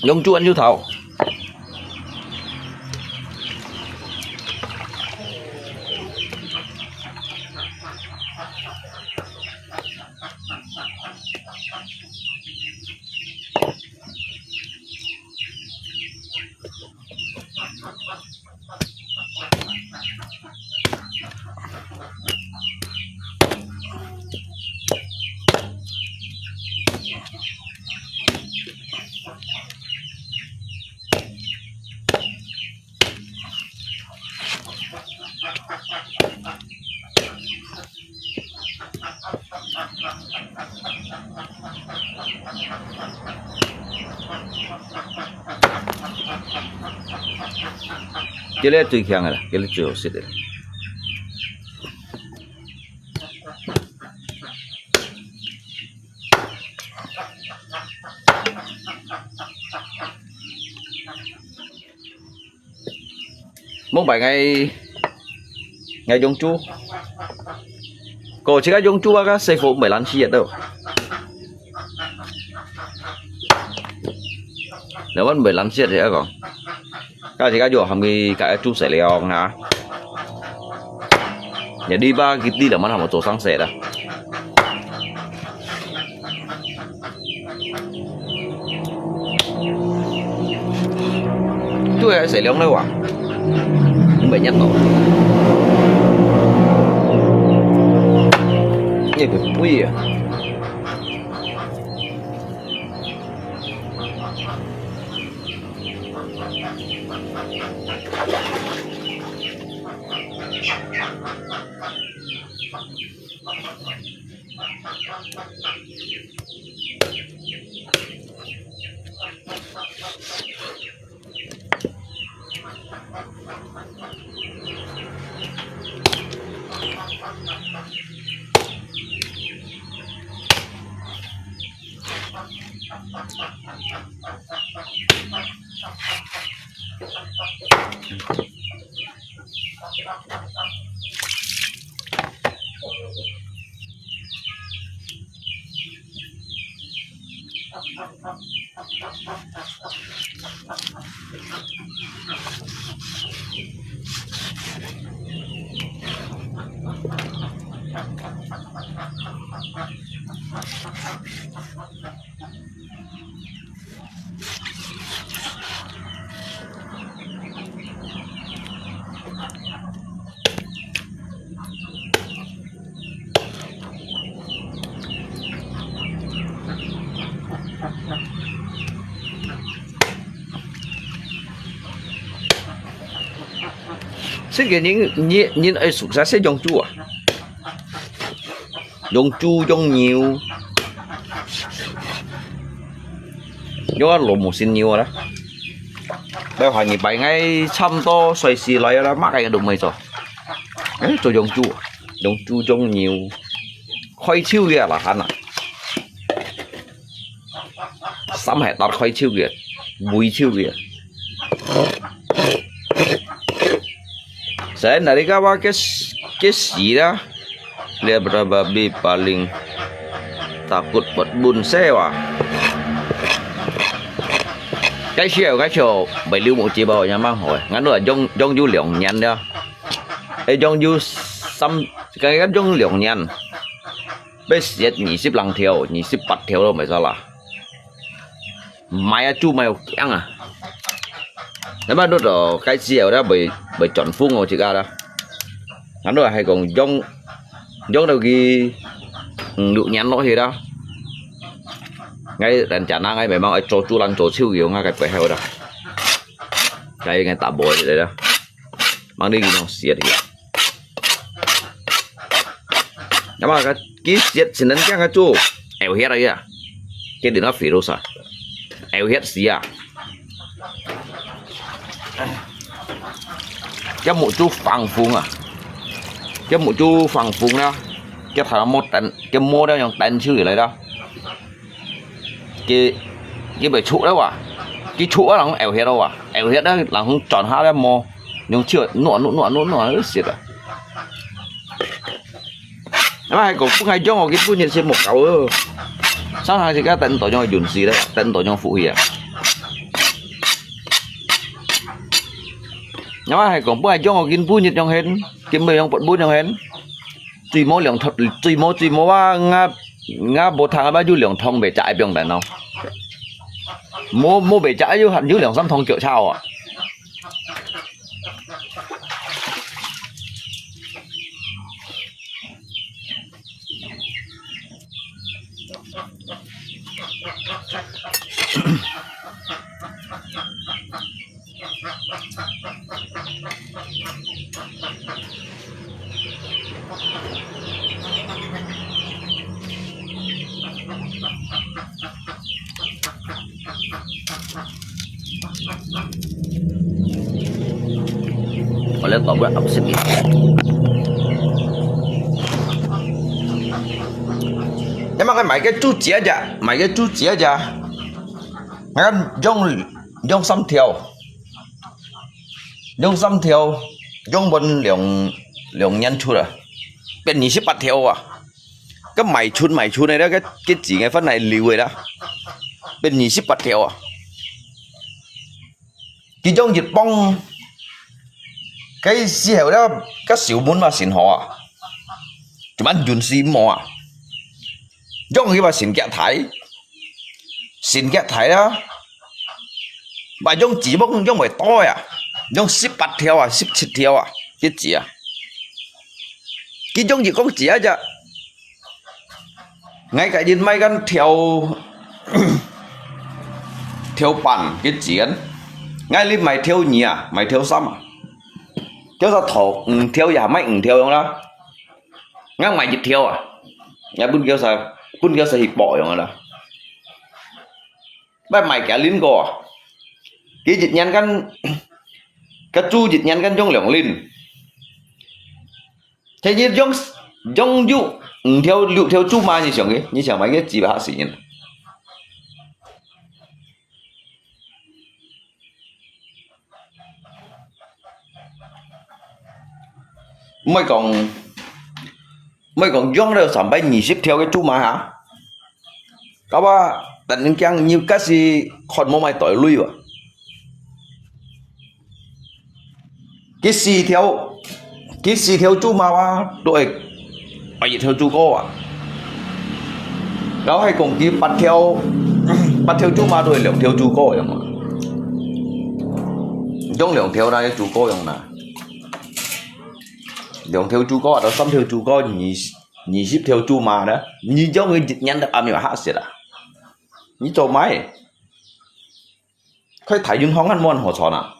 用豬ăn豬頭。這个最香个啦，這个最好食个啦。 往擺𠊎，𠊎用豬，過自家用豬啊，該師傅毋會懶尸个都。兩碗毋會懶尸个講，該自家用含佢个豬食量啊。 你禮拜佢知了嘛，他們做生意的。對啊，食涼了哇，你沒念到。你不會啊。 這個人，人，人愛熟悉食用豬啊，用豬、用牛，用啊老母新牛啊啦。來下二擺，𠊎差毋多歲數來啦，麼个都毋會做。誒，做用豬，用豬、用牛，開超个啦，還啊。 三下搭開超个，肥超个。Saya nalika wa kes kes sila, dia berapa bi paling takut buat bun sewa. Cái xìu, cái xìu, bảy六五七八好像蠻好个。Ngắn nữa用用有兩年了，誒，用有三，cái用兩年。 Bê siết二十lăng thiêu,二十八條都毋使啦。買啊，豬買有驚啊。那麼，你都該時候咧，會會轉風哦，自家啦。咱都係講養養到佢五六年落去啦。𠊎人家拿𠊎慢慢愛做豬欄做手用啊，該背後啦。該應該打磨起來啦。 Mang đi nó siết đi. Nama ka ki siết sin dan kiang ka chu. Eo hiat ya. Cái đứa nó phì rô sa. Eo hiat sia. Cái mũ chu phang phung à. Cái mũ chu phang phung đó. Cái thằng mô tấn, cái mô đó yang tấn chứ gì đấy đó. Ki ki bai chuk da wa. Ki chuk a lang eo hiat da wa. Eo hiat da lang hung chọn ha da mo. Yung chiu nuak nuak nuak nuak nuak siat a. Ama hai kong pung hai jong ki pung nyen siat mo kau. 上行自家等到樣運勢咧，等到樣福氣啊。因為係講本來樣个今晡日樣現，今晡日樣八晡樣現，最無兩趟，最無最無啊，𠊎𠊎無聽啊，有兩趟袂食个放等咯。無無袂食，有有兩三趟腳臭啊。 我來搞個absen。你嘛个買个豬節啊，買个豬節啊，你看用用三條，用三條，用分兩兩年出啊，變二十八條啊。 該賣出賣出个啦，該該錢个分來留个啦，變二十八條啊。其中一幫，該時候了，該小門嘛先好啊，就慢運勢無啊，用佢嘛先夾大，先夾大啦，嘛用紙目用袂到啊，用十八條啊，十七條啊，該紙啊。 佢中意講自家隻，𠊎个人買間條條板个錢，𠊎你買條二啊，買條三啊，條三頭五條也買五條樣啦，𠊎買一條啊，𠊎分條三分條三去搏樣啦。 買買幾輪个啊？佢一年間，該豬一年間用兩輪。佢一用用有五條六條豬嫲，你想个，你想買个幾百死人？ 毋係講毋係講養了三百二十條个豬嫲哈，搞啊，等人驚你該時看無買袋鐳哇。佢四條，佢四條豬嫲哇，都會愛一條豬哥啊。然後還講佢八條，八條豬嫲都會兩條豬哥樣啊。用兩條那個豬哥樣啦。 兩條豬哥啊，到三條豬哥，二二十條豬嫲呢？你將佢一年都還沒有嚇死啦！你做麼个？開大運行還無好賺啊？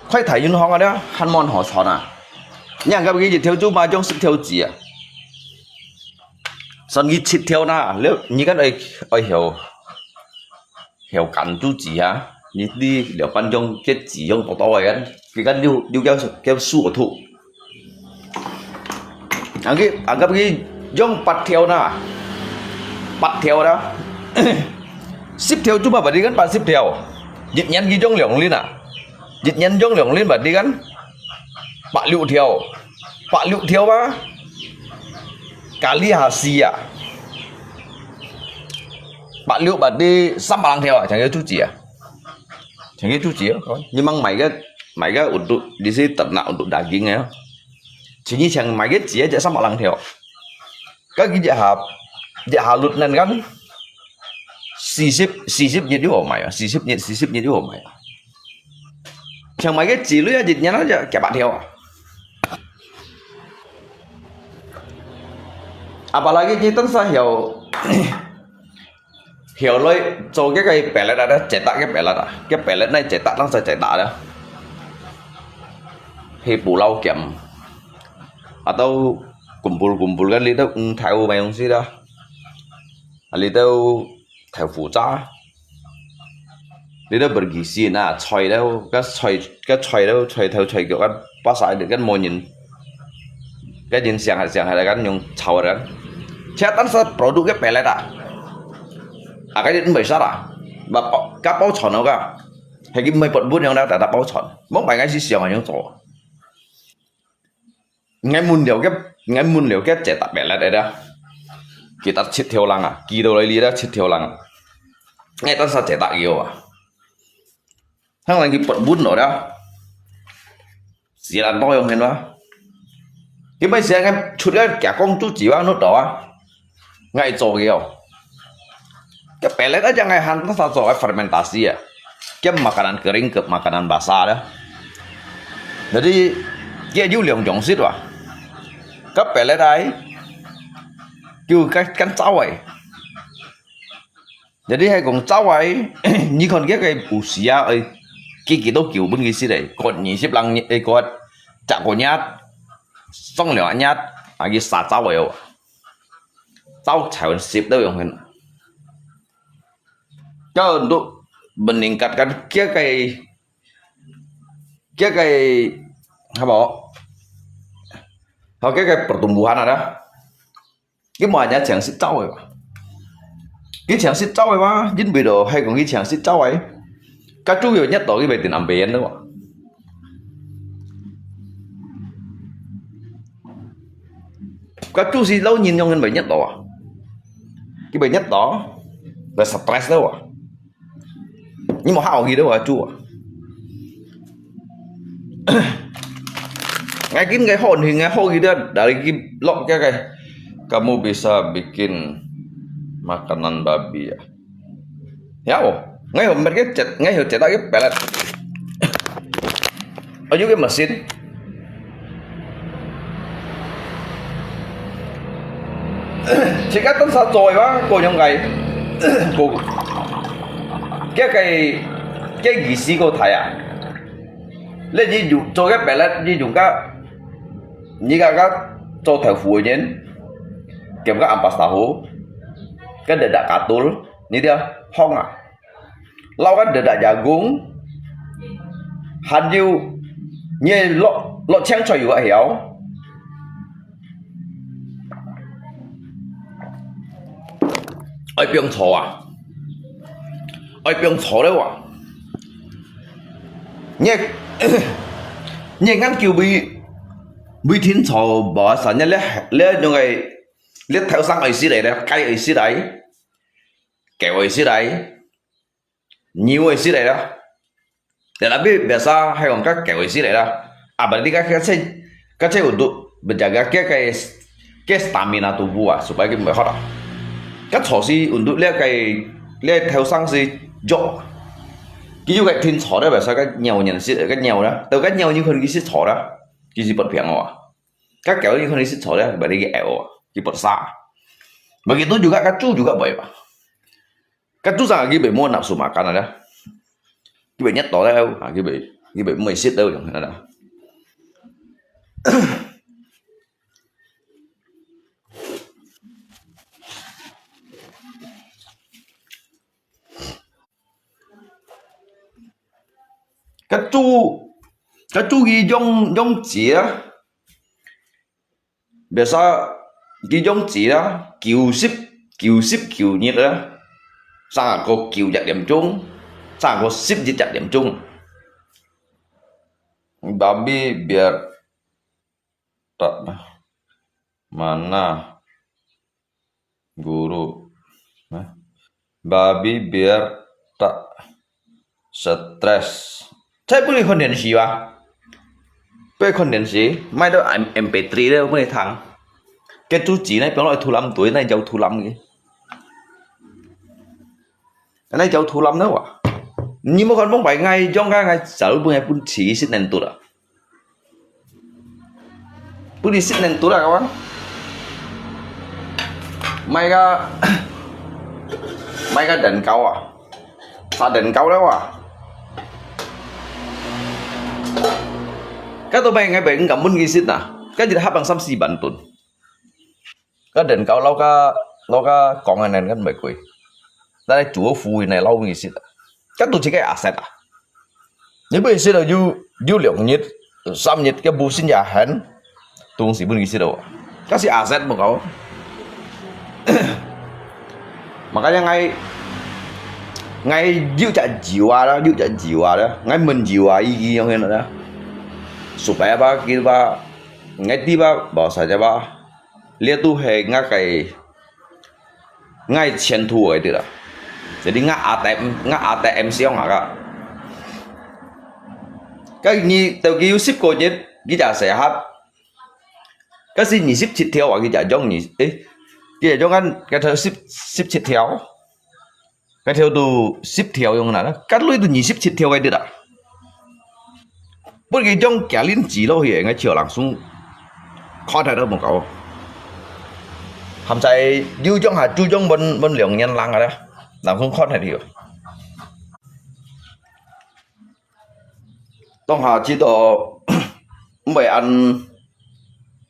開大運行啊，還無好賺啊？你看佢一條豬嫲將十條子啊，算佢七條啦，你你看愛愛曉 曉揀豬子啊，你你兩班種个子用多多个，佢个六六叫叫樹兔。啊佢啊佢用八條啦，八條啦，十條做麼个你跟八十條？一年佢種兩輪啊，一年種兩輪嘛，你跟八六條，八六條啊，咖哩下四啊。 八六八的三百零條啊，全个豬子啊，全个豬子啊，你吂買个買个有都，你是等那有都打緊个，全以前買个子啊，只三百零條，該佢一下一下輪恁緊，四十四十日又好買啊，四十日四十日又好買啊，像買个子類啊，一年啊就幾百條啊。 Apalagi你等下曉曉來做該个pellet啊，cetak个pellet啊，該pellet那cetak，等下cetak了，去Pulau Kiam，atau kumpul-kumpul kan，裡肚五頭買東西啦，啊裡肚豆腐渣。 你都bergizi啊，菜了，該菜該菜了，菜頭菜腳，該巴沙个，該無人，該人想下想下來，該用炒个，其他單是produk个pellet啊，啊，該人毋會殺啊，嘛包，該包傳了个，係佢毋會分分樣啦，大大包傳，莫買該是想樣做。 𠊎問了个，𠊎問了該姐搭pellet个啦，佢搭七條零啊，寄到來這啦七條零，𠊎單儕姐搭要啊，喊人去撥分了啦，死人多樣現啦，佢乜死人出來假講主旨啊，弄到啊，𠊎做个哦。 該pellet啊，正係喊大家做个fermentasi啊，該makanan kering，該makanan basah啦。Jadi，佢有兩種色哇。該pellet啊，就該，該燥个。Jadi係講燥个，你看佢个usia，哎，幾，幾多久分佢食个？過二十零日，哎，過十個月，上兩日，啊，佢生燥个哦。 燥成濕都用个。Kau untuk meningkatkan kia kai, kia kai, apa? Hau kia kai pertumbuhan ada. Ki mua nya chang sit tau ba. Ki chang sit tau ba, jin bi do hai kong ki chang sit tau ai. Ka chu yo nyat to ki bai tin am ben lo. Ka chu si lo nyin yong bai nyat to. Ki bai nyat to. Bai stress lo. Ni mo hao ki do ka chu. Ngai kin ngai hon hi ngai ho ki do dari ki lok kia kai. Kamu bisa bikin makanan babi ya? Ya, oh. Ngai ho mer ke chat, ngai ho chat ke pelat. Ayu ke mesin. Chỉ có tính sao rồi mà cô nhung cái cô cái cái cái gì xí cô thấy à? Lẽ gì dùng cho cái pelat gì dùng cái như cái cái cho thầy phụ nhân, kiểm cái ampas tahu, cái để đặt cả tụl, như thế không à? Lau kan dedak jagung. Han yu, nye lok, lok cheng choi yu a hiao. Ai piong cho a. Ai piong cho le wa. Nye, nye ngan kiu bi, bi tin cho ba sa nye le, le nyong ai, le thao sang ai si lai le, kai ai si lai. Kèo ai si lai. Nhiều ai si lai đó. Để là biết biasa hay còn các kèo ai si lai đó. À, berarti các cái sẽ, các sẽ untuk menjaga cái cái cái stamina tubuh à, supaya cái mới hot à. Các thọ si untuk lihat cái lihat theo sang si jok. Cái yu cái tin thọ đó biasa các nhiều nhận si các nhiều đó. Từ các nhiều như con cái si thọ đó. Cái si bật phiang à. Các kèo như con cái si thọ đó, berarti cái eo à. Cái bật sa. Begitu juga các chu juga baik. Kan tu sang lagi bai mua nafsu makan ada. Ki bai nyet to le, ha, ki bai, ki bai mua sit le yang ada. Kan tu, kan tu ki yong yong jia. Biasa ki yong jia, kiu sip, kiu sip kiu nyit a. Sang ko kiu jak điểm chung, sang ko sip jit jak điểm chung. Babi biar tak mana guru. Babi biar tak stres. Chai puni konten si ba. Pe konten si, mai do M P three le puni thang. Ke tu ji nai piang lo thu lam tu nai jau thu lam ki. Nai jau thu lam ne wa. Ni mo kon mong bai ngai jong ka ngai sau puni pun chi sit nen tu la. Puni sit nen tu la kawan. Mai ka, mai ka dan kau a. Sa dan kau le wa. Ka tu mai ngai bai ngam mun ki sit na. Ka jit hap ang sam si ban tun. Ka dan kau lau ka, lau ka kong an kan bai kui. Lai chu fu nai lau mi sit. Ka tu chi ka aset a. Ni bai sit yu, yu liang nyit, sam nyit ka bu sin ya han. Tung si bun ki sit. Ka si aset mo kau. Makanya ngai, ngai yu cha jiwa la, yu cha jiwa la. Ngai men jiwa i ki yong hen la. Supaya ba ki ba 𠊎知吧，無啥个吧，這都係𠊎个，𠊎前途个對啦。Jadi𠊎A T M，𠊎A T M上下个。該你到佢有十個月，佢就細漢。該係二十七條啊，佢就用二，誒，佢就用緊，該條十，十七條。 該條都十條樣啦，該類都二十七條个滴啦。不過將雞卵煮落去，𠊎就langsung看下都無搞。含在又將下，又將燜，燜兩年零个啦，langsung看下去。當下知道，毋會恁，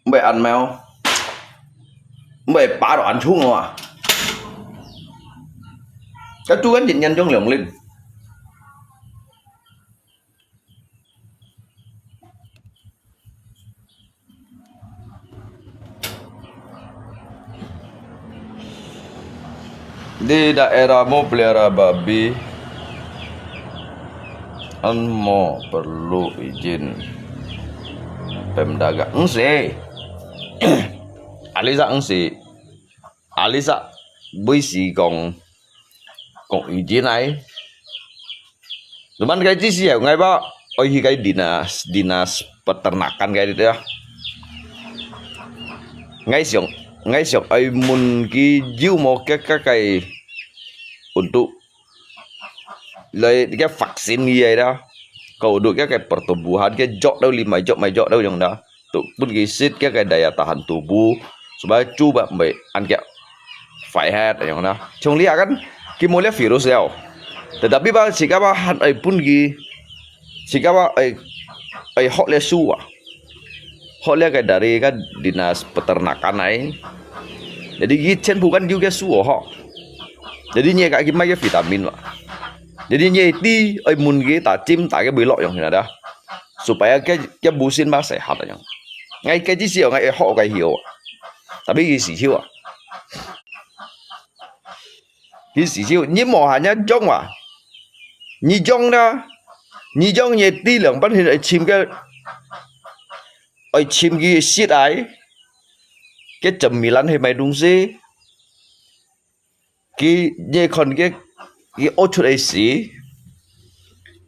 毋會恁mau，毋會拔到恁重啊。該煮緊一年種兩輪。 Di daerahmu pelihara babi, amo perlu izin Pemda ga? Eng sih. Alisa eng sih. Alisa bui si kong, kong izin ai. Cuman該只時候，𠊎吧，愛去該dinas，dinas peternakan該兜啊。𠊎想，𠊎想愛問佢有無該，該，該untuk來該vaksin佢个啦，該untuk該，該pertumbuhan，該藥到你買藥買藥到用啦。 都分佢食該，該daya tahan tubuh，supaya豬肉毋會恁遽壞忒恁樣啦。像這下kan，佢無這virus了，tetapi吧，自家吧還愛分佢，自家吧愛，愛學這書啊，學這个dari kan dinas peternakan來。Jadi佢全部kan有个書哦，吼。Jadi你愛去買个vitamin嘛。Jadi你知愛問佢打針打个會落用去哪的。 supaya該，該無先把細客恁樣。𠊎該只時候，𠊎會學該曉啊，tapi佢死手啊，佢死手，你無閒樣種啊，你種啦，你種你知兩半天愛尋个，愛尋佢食來，該cemilan係買東西。 佢，你看佢，佢屙出來屎，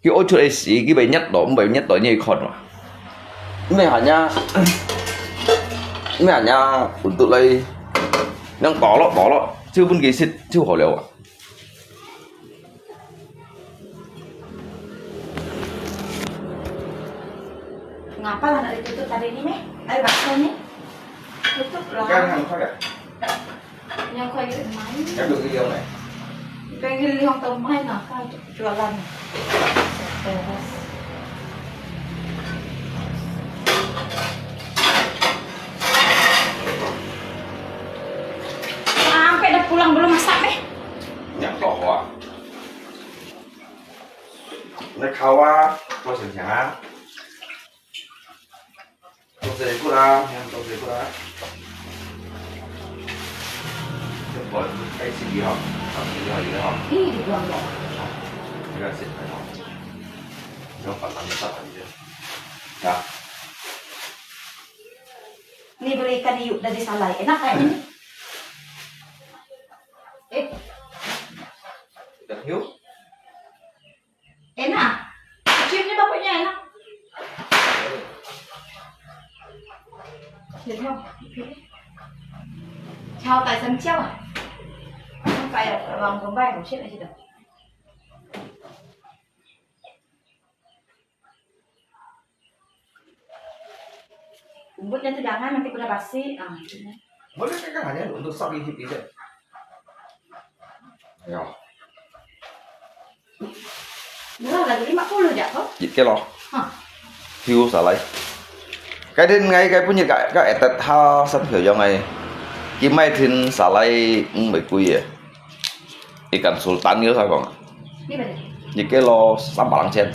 佢屙出來屎，佢會捏到，毋會捏到，你看嘛。毋係恁樣，毋係恁樣，untuk來，恁樣倒落，倒落，就分佢食就好了啊。Ngapa lah nak ditutup tadi ni, Meh? Air bakar ni? Tutup lah. Kan hang kau ya? Yang kau ikut main. Yang dulu dia mai. Pengen lihat tau main lah, kan jualan. Terus. Sampai dah pulang belum masak, Meh? Yang kau ah. 你烤啊，做成像啊。做水果啦，你看做水果啦。這個開心的吼，開心的吼，這個吼。咦，你不要講。這個是很好。你要把它們放回去。啊。Ni beli ikan hiu dari Salai, enak kayaknya ni. Eh. Ikan hiu? Enak. Ciumnya baunya enak. Ciumnya. Chao tai san chao ah. Không phải là lòng còn bay không chết là gì đâu. Rumputnya tu jangan, nanti pada basi. Ah, itunya. Boleh kan hanya untuk sop ini saja. Ya. Murah lagi, lima puluh je, kok? Jit ke lo. Hah. Hiu Salai. Cái đến ngày cái punya cái, cái etet ha sắp hiểu cho ngày. Cái mai thiên Salai cũng bị quỷ à. Ikan sultan gitu sao kong? Ini berapa? Ini kilo sambalang sen.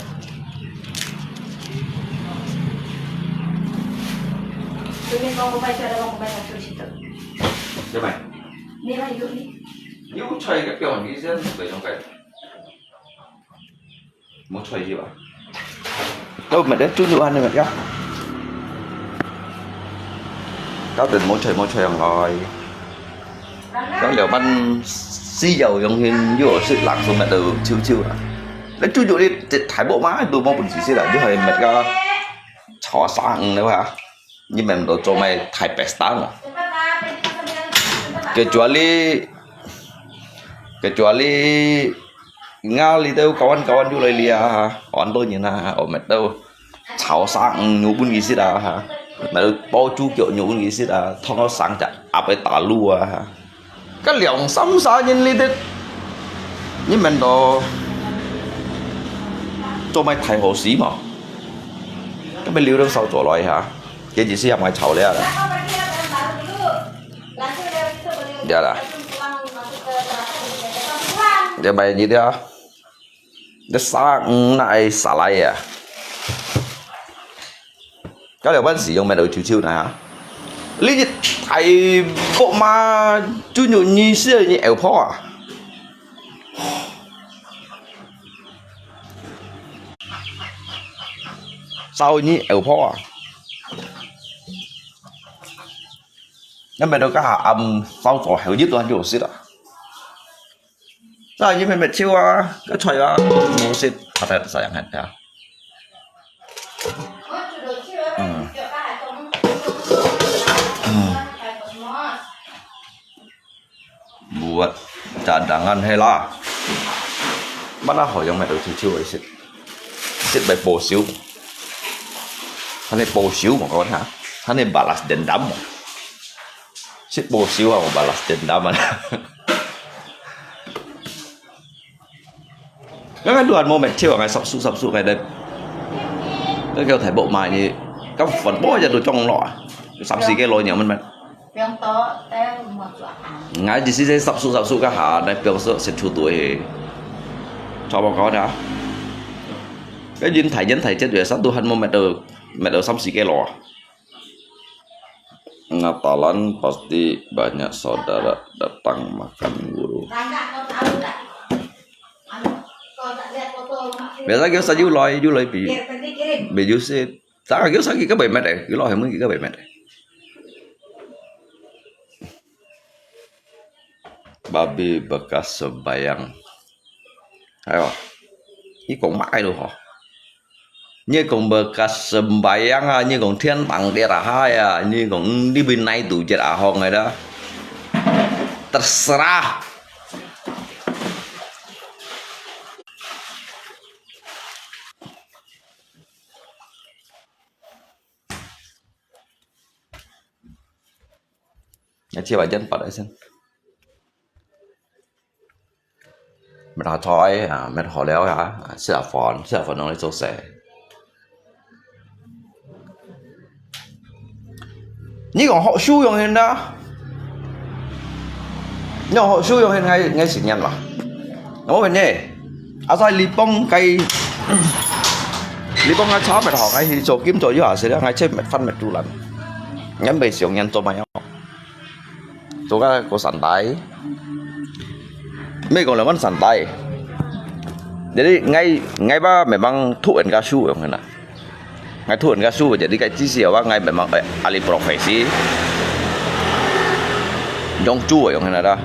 Ini kau mau baca, ada mau baca tulis itu. Siapa? Ini lah, yuk, ni. Yuk, cari ke pion ni sen, boleh dong kai. Mau cari siapa? Kau mesti tunjuk anu ya. 搞到無菜無菜樣來。該了班死了樣形又係冷手搣到臭臭啊！你煮煮你大鑊嘛，都無本事食啦，你還搣个炒生魚了啊！你搣到做咩太白蛋啊？Kecuali，kecuali 𠊎這兜kawan-kawan又來了啊，很多人啊，我搣到 炒生魚肉分佢食啊，哈，買到包豬腳肉分佢食啊，燙到生隻鴨仔打滷啊，哈。該兩三儕人裡頭，你問到做麼个大好事嘛？該麼个留到燒做來哈，這只係也買炒了啦。對啦，這買你的啊。 你生魚哪會殺來啊？該了班時用咩來臭臭呢？你一大鑊嘛，就有二十个人枵泡啊！燒人枵泡啊！你買到該下暗燒做後日都還有食啊！ Sa ini memang ciu ah, kacau ah, musit ada sayang ada. Hmm. Hmm. Buat cadangan he lah. Mana ho yang mai tu ciu isit. Isit bai bosiu. Hane bosiu mo kawan ha. Hane balas dendam mo. Sit bosiu ah, balas dendam ah. Ngai ngai tuan mo met thiu ngai sap su sap su ngai dep. Ngai kêu thai bok mai ni, kam fon bok aja tu chong lo ah. Sap si ke lo nyam man man. Ngai di si se sap su sap su ka ha, nai piong su sit chu tu he. Chua bok kau da. Cái yin thai yin thai chết về sắp tu han mo met tu, met tu sap si ke lo ah. Natalan pasti banyak saudara datang makan guru. Biasa kêu sa yu loi, yu loi bi, bi yu sit. Sa kêu sa kêu ka bai met eh, kêu lo hem kêu ka bai met eh. Babi bekas sembayang. Ayo, ikong mai lo ho. Nyi kong bekas sembayang ah, nyi kong thiên đàng địa là hai ah, nyi kong đi bên này tụ chết à hong ai đó. Terserah. Ngai chia bai jen pat ai sen. Met ha choi, ah, met ho liao ha, ah, sia fon, sia fon nong lai cho se. Ni kong hok su yong hen da. Ni hok su yong hen ngai, ngai si nyan la. Namo hen ne. Asai li pong kai, li pong ngai cha met ho ngai hi cho kim cho yu ha se da ngai che met fan met tu lan. Ngai bai siong nyan cho mai yong. Cho ka ko santai. Mei kong le man santai. Jadi ngai, ngai ba memang thu en ka su yong hen na. Ngai thu en ka su, jadi kai chi si wa ngai memang, eh, ahli profesi. Yong chu yong hen na da.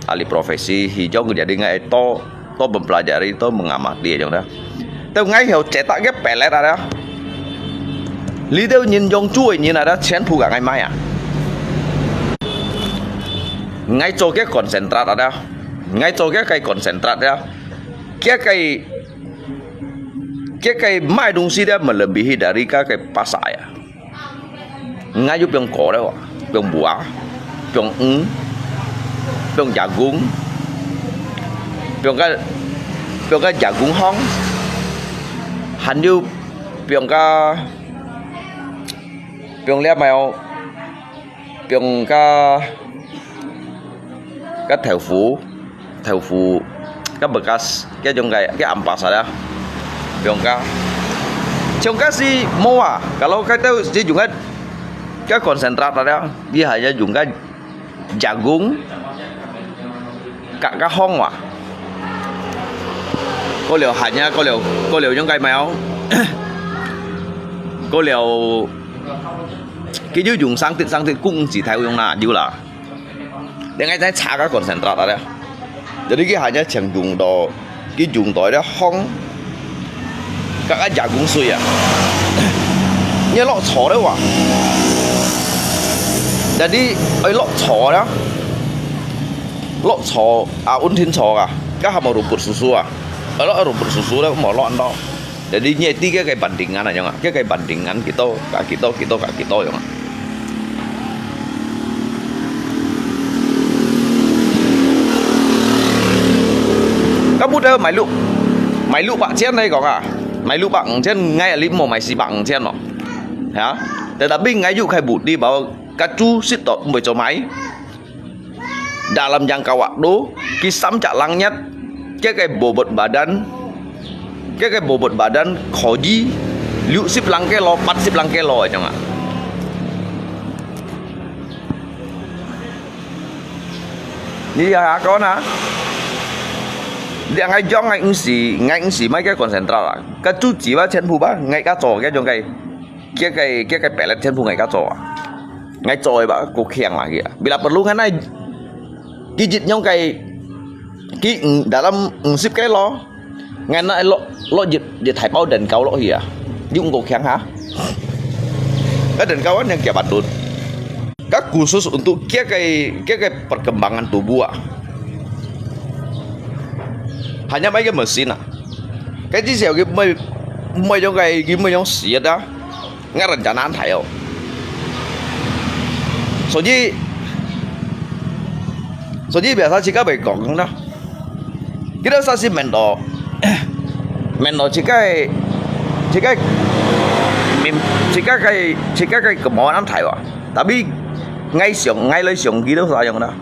Ahli profesi, hi yong jadi ngai to to mempelajari, to mengamati yong da. Tau ngai hiau cetak ke pelet ada. Li tau nyin yong chu nyin ada, chen phu ka ngai mai ah. Ngai cho ke konsentrat ada. Ngai cho ke kai konsentrat ada. Kia kai, kia kai mai dong si dia melebihi dari ka kai pasar ya. Ngai yu piong ko le wa, piong bua, piong ng, piong jagung, piong ka, piong ka jagung hong, han yu piong ka, piong lia mai o, piong ka, ka thèo fu. Thèo fu, ka bekas, ka jong kai, ka ampas ada. Piong ka. Jong ka si mo ah, kalau ka tau si jong ka, ka konsentrat ada, di hanya jong ka jagung, ka, ka hong wa. Ko liao hanya, ko liao, ko liao jong kai mai o. Ko liao 佢就用生鐵生鐵，共毋知大用哪有啦。你愛再查个 concentrate 啊咧。Jadi佢還要全用到，佢用到咧烘，个个加工水啊。你落錯了哇。Jadi愛落錯了，落錯啊，穩定錯啊，个還無rumput susu啊，落rumput susu了，無落到。Jadi你知个个bandingan啊，樣啊，个个bandingan幾多，加幾多，幾多，加幾多樣啊。Kamu dah 買六，買六百千來講啊，買六百五千，𠊎你莫買四百五千咯，ya。Tetapi 𠊎有開步的，包括豬食到，毋會做買。Dalam jangka waktu, kisam cak langit, 个个 bobot badan，个个 bobot badan 可以六十零kilo、八十零kilo 个種啊。你啊，講啊，你啊，𠊎講，𠊎毋係，𠊎毋係買个 concentrate啊，个主子吧，全部吧，𠊎个做个種个。 个个个个 pellet全部𠊎个做啊，𠊎做个吧，夠強啊佢啊。Bila perlu kan ai，佢一樣个，佢嗯，dalam 五十 kilo，𠊎拿落落一一大包蛋糕落去啊，你毋夠強哈？个蛋糕啊，你叫 bandun，个 khusus untuk 个个个个 perkembangan tubuh啊，hanya 買个 mesin啊，个至少佢毋會毋會用个，佢毋會用死个啊。 Ngarang janan thayo. Soji, soji biasa cika bai kong na. Kita sasi mendo, mendo cika, cika, mim, cika kai, cika kai kemauan thayo. Tapi ngai siang, ngai lai siang kita sayang na.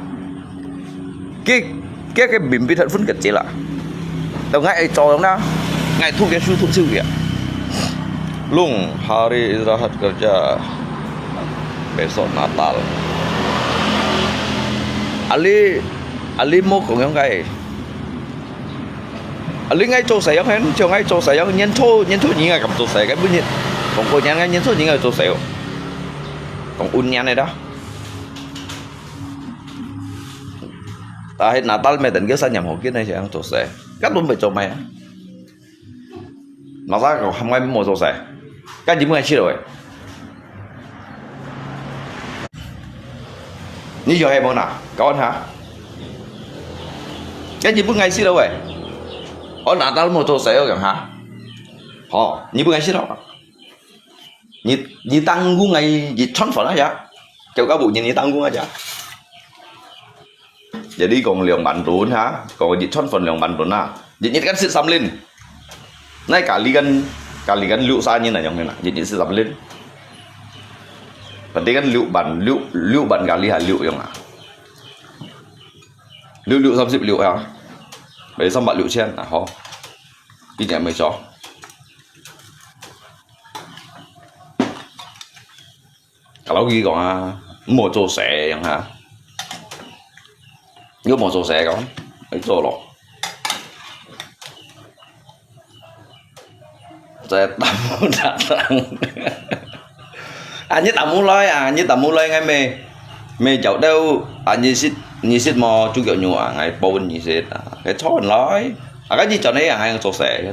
Ki, ki, ki bimbit hat phun kecil lah. Tau ngai ai cawang na, ngai thu ke su thu siu ya. Lung, hari istirahat kerja. Besok Natal. Ali, Ali mo kong yang kai. Ali ngai cawsai yang hen, ciao ngai cawsai yang, nyen cho, nyen cho nyi ngai kam cawsai, kai bu nyen. Kong ko nyen ngai nyen cho nyi ngai cawsai. Kong un nyen da. Tahe Natal meten ke sa nyam ho ke nai siang cawsai. Kan lun bai cawmai a. Masa ko ham ngai mo cawsai. Kan ji mo ngai chi lo e. Ni yo he mo na, kawan ha. Kan ji mo ngai chi lo e. O Natal mo cawsai o yang ha. Ho, ni mo ngai chi lo. Ni, ni tanggung ngai ji chon fon aja. Kêu ka bu ni, ni tanggung aja. Jadi kong 兩萬 ton ha, kong ji chon fon 兩萬 ton ha. Ji ni kan sit samlin. Nai kali kan, kali kan liu sa ni na yong na. Ji ni sit samlin. Berarti kan liu ban, liu, liu ban kali ha liu yong ha. Liu, liu samsip liu ha. Berarti sambat liu qian na ho. Ki ni mai cho. Kalau ki kong ha, mo cawsai yang ha. Yo mo cawsai kong, ai cawlo. Saya tamu datang. Anyi tamu lai, anyi tamu lai ngai me, me jauh dau, anyi sit, nyi sit mo, cuk jauh nyu, ngai pon nyi sit, ngai chon lai. Aka nyi chon ai, ngai cawsai.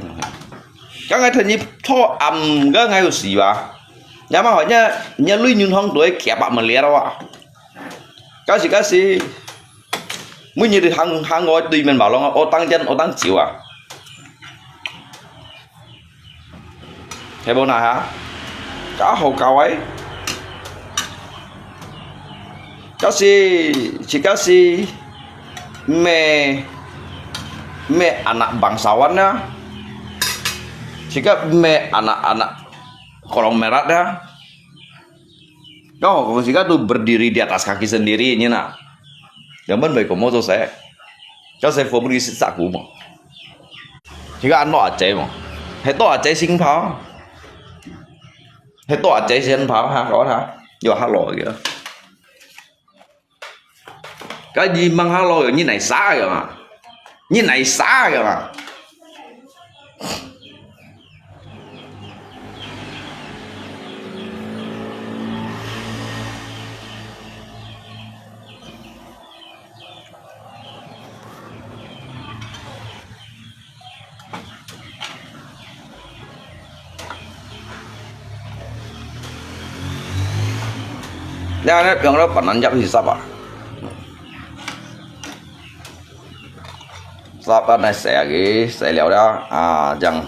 Ka ngai thani tho am, ka ngai usi ba. Nya ma hoi nya, nya lui nyun hong tuai kia pak meliar wa. Kasi, kasi. Mui nyi di hang, hang ngoi tui men ba long, o tang jan, o tang chiu a. He bo na ha. Ka hau kau ai. Kasi, si kasi. Me, me anak bangsawan na. Sika me anak-anak kolong merat ya. Kau kong sika tu berdiri di atas kaki sendiri ni na. Yang ban bai komo tu se. Kau se fo beri sa ku mo. Sika ano ace mo. Heto ace sing pao. Heto ace sing pao ha kau ha. Yo ha lo ya. Ka nyi mang ha lo, nyi nai sa ya ma. Nyi nai sa ya ma. 你恁樣放到半籃入去煠啊，煠啊，來洗啊佢，洗了了啊，正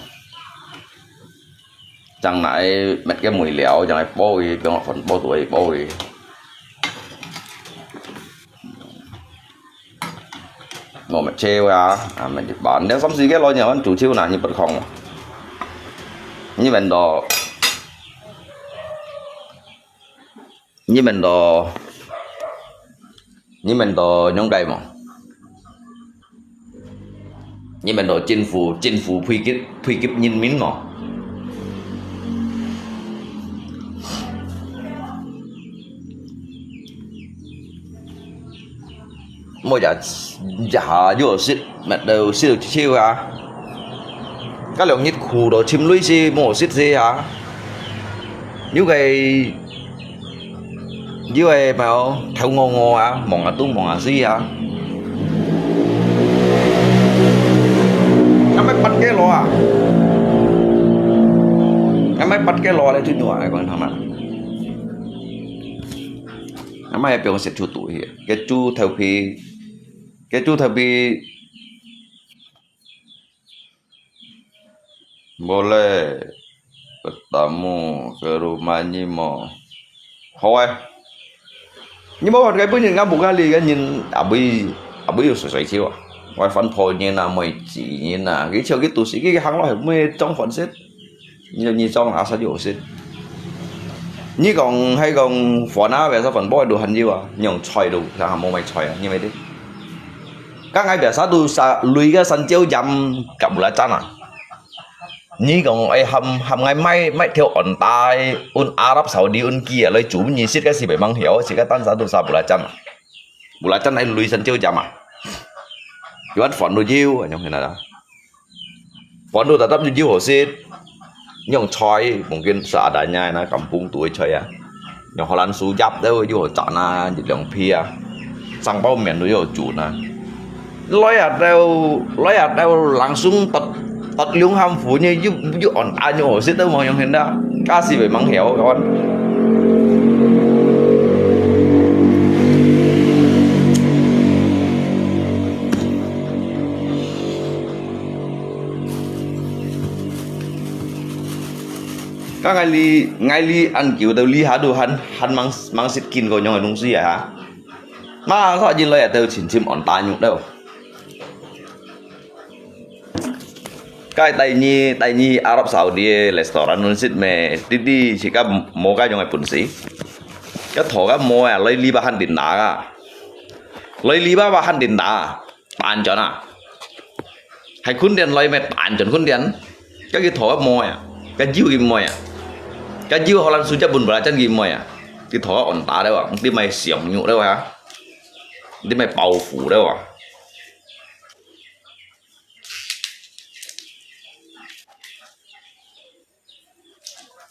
正拿搣个梅料，正來煲佢，放落飯煲肚去煲佢。我搣切啊，啊搣一半，你三四个來，你還煮秋呢，你不空。你们都，你们都，你们都了解無？ 你们都政府，政府配给，配给人民哦。莫呀，呀，有食，乜都食得少啊。該兩日苦都尋累死，無食死啊。有个 有个貓頭鵝鵝啊，望啊東望啊西啊。𠊎買八个螺啊，𠊎買八个螺來煮肉啊，講聽啦。𠊎買放食出肚去，个豬頭皮，个豬頭皮。 Boleh bertamu ke rumah Nyi Mo. Hoi. Nyi Mo hoi, cái bữa nhìn ngắm bukan li cái nhìn abui, abui yuk soi soi chiu à. Hoi phản phô nhìn à, môi chỉ nhìn à. Cái chiu cái tu sĩ cái hàng lo môi trong phản xếp. Nyi, nyi trong là sao yuk xếp. Nyi kong hay kong phản à, về sao phản bội đồ hành chiu à. Nhung choi đồ, sao mô mày choi à, nyi mày đi. Kang ngai biasa tu sa lui ke san chiu jam kap bulacan ah. Nyi kong ai ham, ham ngai mai, mai theo on tai, un Arab Saudi, un kia lai chu nyi sit ke si bai mang hiau, si ke tan sa tu sa bulacan ah. Bulacan ai lui san chiu jam ah. Yuan phản đồ chiu, anh em thấy nào đó. Phản đồ tatap nyi chiu hổ sit. Nhung choi, mungkin seadanya na kampung tu choi ah. Nhung Holland su jap deu yu chana, jit liang pia. Sang bao mian tu yu chu na. Loi ah deu, loi ah deu langsung tot, tot liung ham fu nyi yu, yu on ta nyu sit deu mong yong hen da. Kasi bai mang hiau kawan. Ka ngai li, ngai li ăn kiu têu li hâ du hăn, hăn mang, mang sit kin ko ñong ai lung si ai hâ. Ma sa jin loi têu chim chim on ta ñuk têu. Kai tai ni, tai ni Arab Saudi restaurant nun sit me, ti ti si ka mo ka ñong ai pun si. Ka tho ka mo ya, loi li ba hăn din da ka. Loi li ba ba hăn din da. Tan chọn à. Hai khun điện loi me tan chọn khun điện. Ka ki thok ka moi à. Ka jiu ki moi à. Ka jiu Holland su jap bun bra chan ki moi à. Ki thok ka on ta deu à. Ti mai siong nyu deu à. Ti mai bao fu deu à.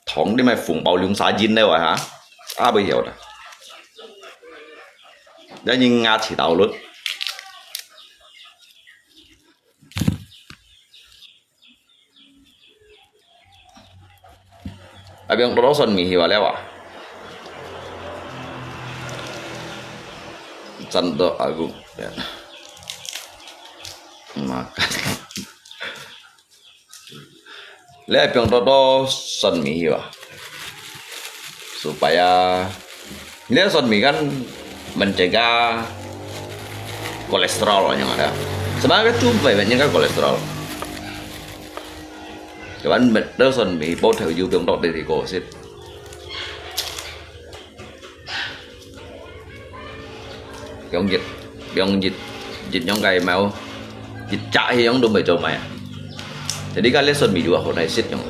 Thong ti mai phùng bao liung sa yin deu à hả. A bai hiau da. Đã nhìn ngã chỉ tàu luôn. Abang toro son mi hiwa lewa. Chan to aku. Ya. Makan. Le piang to to son mi hiwa. Supaya le son mi kan mencegah kolesterol yang ada. Sebenarnya tu baik banyak kan kolesterol. Cuman betul son mi bố theo yu piang to đi thì cô xếp. Yong jit, yong jit, jit yong kai mau, jit chak hi yong dum bai cho mai. Jadi ka lesson mi dua hot nai sit yong.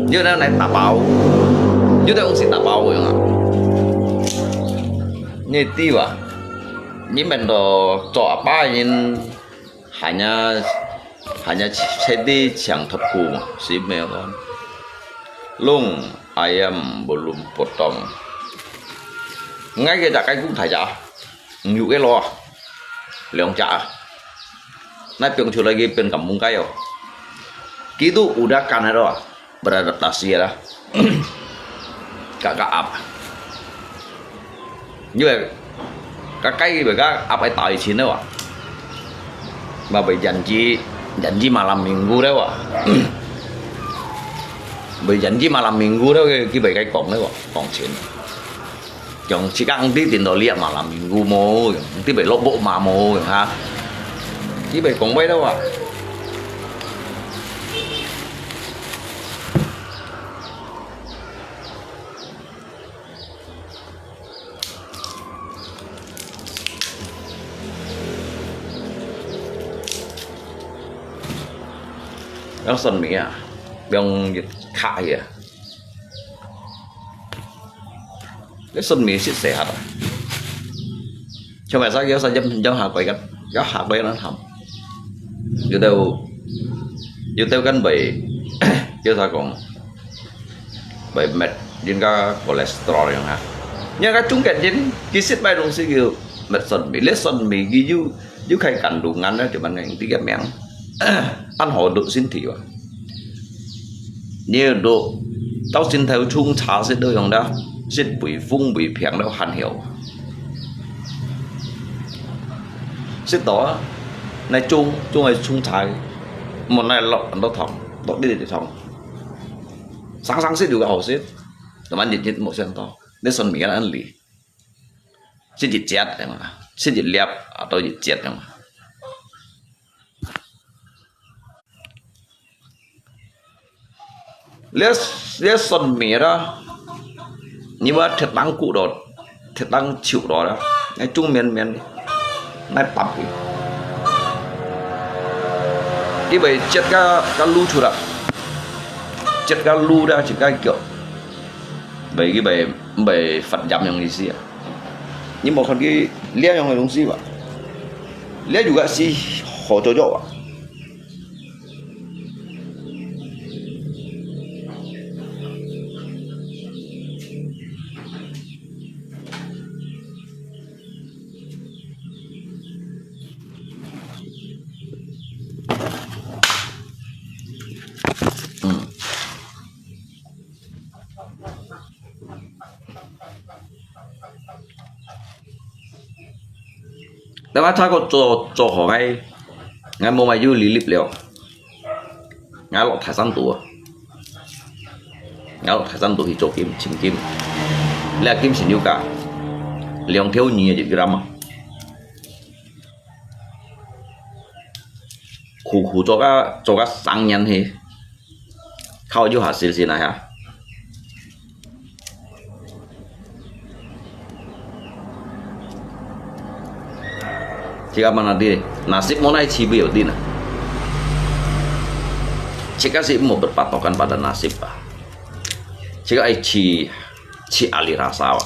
Yu na nai ta bao, yu ta ung sit ta bao yong a. Ni ti wa, ni men do cho apa yin hanya, hanya chedi chiang thot ku ma, si me kon. Lung ayam belum potong. Ngai ke dak kai kung thai ja. Nyu ke lo. Leong ja. Nai piong chu lai ke piong kampung kai yo. Kitu udah kan ro. Beradaptasi ya dah. Kak kak ap. 因為該雞佢个鴨愛打以前了啊，嘛會人之人之malam minggu了啊，會人之malam minggu了，佢會該講了啊，講錢。講自家毋知點到你啊malam minggu無，毋知會落雨嘛無，哈，佢會講話了啊。 Yang算命啊，用日卡去啊。你算命識細客啊？像𠊎儕有時陣有下過个，有下過个人喊。有兜，有兜根本，有啥講？ 會搣人家cholesterol樣啊。人家中國人，佢食麼東西叫搣酸味，這酸味佢又，又開kandungan啊，就恁樣，佢个名。恁好對身體哇。你若到身頭沖茶食都用得，食微風微平都還好。食到啊，那中，中个沖茶，莫那落，落糖，落啲啲糖。 生生食就較好食，但係日日無想到，你算命恁哩，食一節个嘛，食一粒啊，到一節个嘛。你，你算命啦，你話忒當久咯， 忒當久咯啦，愛種綿綿，愛搭佢。佢會切个，个路出來，切个路啦，切个腳，會，佢會，會發炎樣意思啊。你無看佢這樣个東西吧？這有个係好做做啊。 嗯。 但係佢个做，做好个，𠊎無買有利益了。𠊎落大山肚啊，𠊎落大山肚去做金，尋金。這金先有價，兩條二个一gram啊。 苦苦做个，做个三年去，靠有下先先來哈。這个mana啲，nasib無奈去不由定啊。這个係無berpatokan pada nasib啊。這个愛去，去ahli rasa啊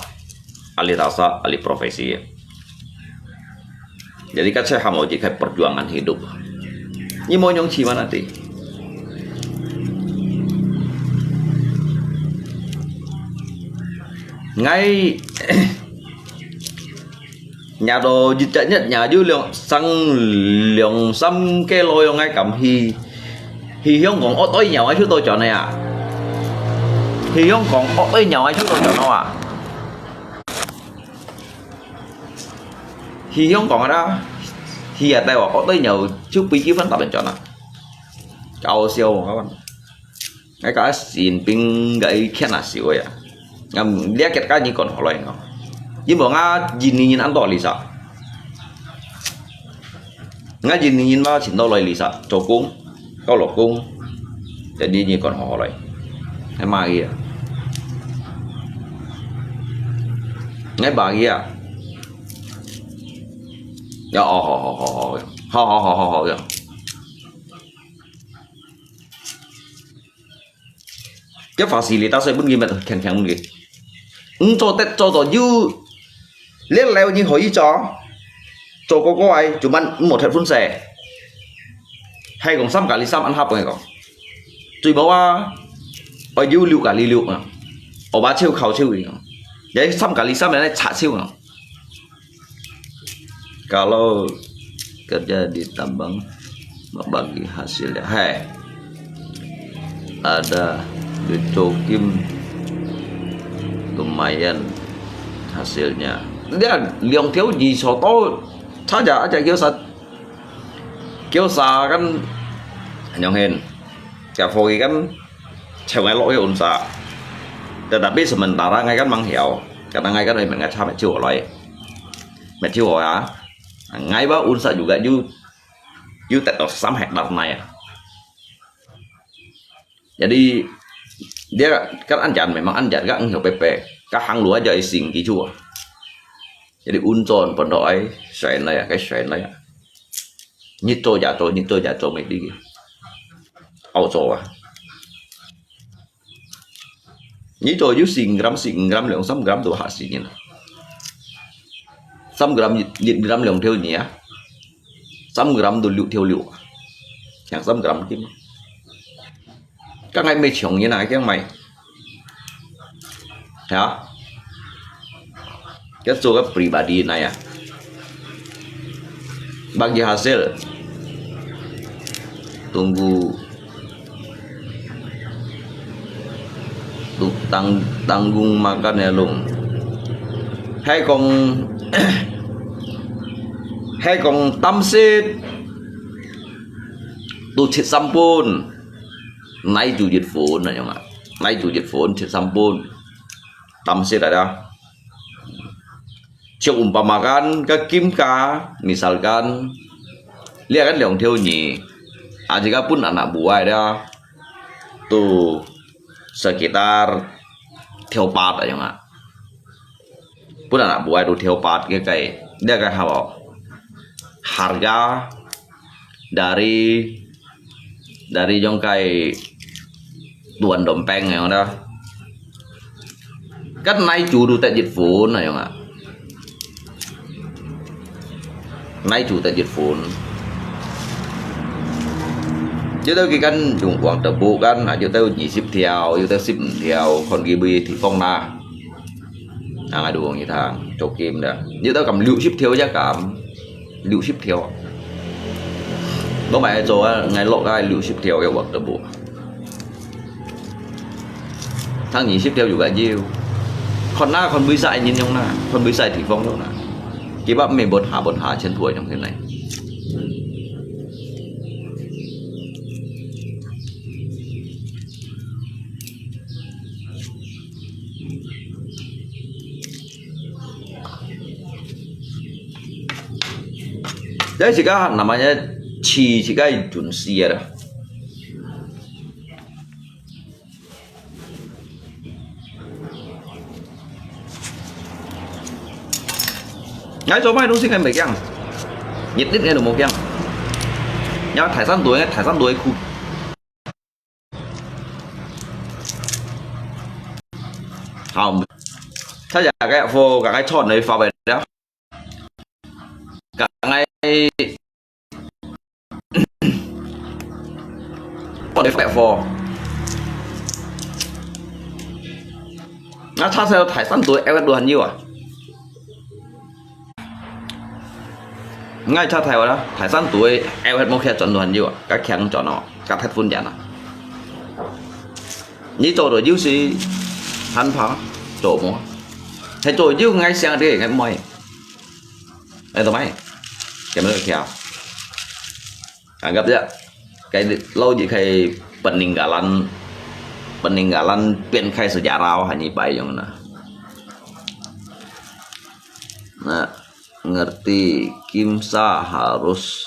，ahli rasa，ahli profesi啊。 Jadi kan saya hamba juga perjuangan hidup. Ni mau nyong chi mana ti? Ngai nya do jit nya nya ju liang sang liang sam ke lo yong ngai kam hi hi hiong kong ot oi nyau ai chu to chọn này à? Hi hiong kong ot oi nyau ai chu to chọn nó à? Hi hiong kong ada, hi atai wa, ot oi nyau, chu pui kiu phan ta ben chọn à. Cao siêu kawan. Ngai ka sin ping gai kian à siêu ya. Ngam lia kiat ka ni kon holoi ngam. Yin bo nga yin ni yin an to li sa. Ngai yin ni yin ma chin to loi li sa. Cho kung. Kau lo kung. Jadi ni kon holoi. Ngai ma ya. Ngai ba ya. Ya, oh, ho, ho, ho, ho. Ho, ho, ho, ho, ho, ya. Cái facility sẽ bún gì mà khen khen gì. Ung cho Tết cho to yu. Liên leo như hội ý cho. Cho cô cô ấy, chúng mình một thịt phun xe. Hay còn xăm cả ly xăm ăn hấp này còn. Tùy bảo à, ở yu liu cả ly liu à. Ở ba chiêu khẩu chiêu gì. Vậy xăm cả ly xăm này chả chiêu à. Kalau kerja di tambang, membagi hasilnya. Hai, ada dicokim lumayan hasilnya. 你看兩條魚坐到，差價一隻叫啥，叫啥kan，樣形，隻伙計kan，請𠊎落去unsa。Tetapi sementara𠊎kan mang曉，karena𠊎kan memang ngai cha met chiu lai，met chiu ya，𠊎ba unsa juga you you tet to sam hektar nai ya。Jadi dia kan anjan memang anjan kan ngau pepe, kan hang lua aja ising kicu. Jadi unson pon to ai sen lai ya, cái sen lai ya. Nhị tô ya tô, nhị tô ya tô mấy đi. Ao tô à. Nhị tô you sing gram sing gram, 兩三 gram都下死人了。三 gram 一 gram 兩條魚啊，三 gram 都六條六啊，像三 gram kim。刚才没穷人啊，这样买。 Ya. Kita suka pribadi na ya. Bagi hasil. Tunggu. Tu tang tanggung makan ya lung. Hai kong hai kong tamsit. Tu chit sampun. Nai chu jit phun na yong a. Nai chu jit phun chit sampun. Tamsit ada. Chiu umpamakan ka kim ka, misalkan, lia kan 兩條魚，啊，這個分anak buah dia，都 sekitar 條八啊樣啊。分anak buah都 條八个个，這个好無？Harga dari dari yong kai tuan dompeng yong da. Kan nai chu du tet jit phun na yong a. Nai chu tet jit phun. Chứ tao kì kan dùng quảng tờ bộ kan, à, chứ tao nhị sip theo, chứ tao sip theo, còn kì bì thì phong na. Ang adu ang itang, chokim da. Ñu tau kam liu sip thiu ja kam. Liu sip thiu. Bo mai cho ngai lok ai liu sip thiu ke wak da bu. Thang ni sip thiu juga jiu. Kon na kon bui sai nyin yong na, kon bui sai thi phong yong na. Ki ba me bot ha bot ha chen thua yong hen nai. Jadi sika namanya chi sika junsi ya. Ngai cho mai dong si ngai mei kiang. Nhiệt định ngai dong mo kiang. Ngai Thái Lan đuổi, Thái Lan đuổi khu. Hào. Chắc chắn cái phô cả cái chọn đấy phá về đó. Cả ngày phô đấy phá phô. Nó chắc theo Thái Lan đuổi eo đuổi nhiều à. Ngai cha thai wa la, Thái Lan đuổi eo hết một khi chọn đồ hành dụ, các kháng chọn nó, các thép phun chọn nó. Ni cho đồ dụ si, han phá, cho mua. Hay cho dụ ngai siang đi, ngai mỏi. Ê, tao mai. Cái mới kéo. Anggap ya. Cái lâu gì khai peninggalan, peninggalan pian khai sejarah hanya bayang na. Nah, ngerti kimsa harus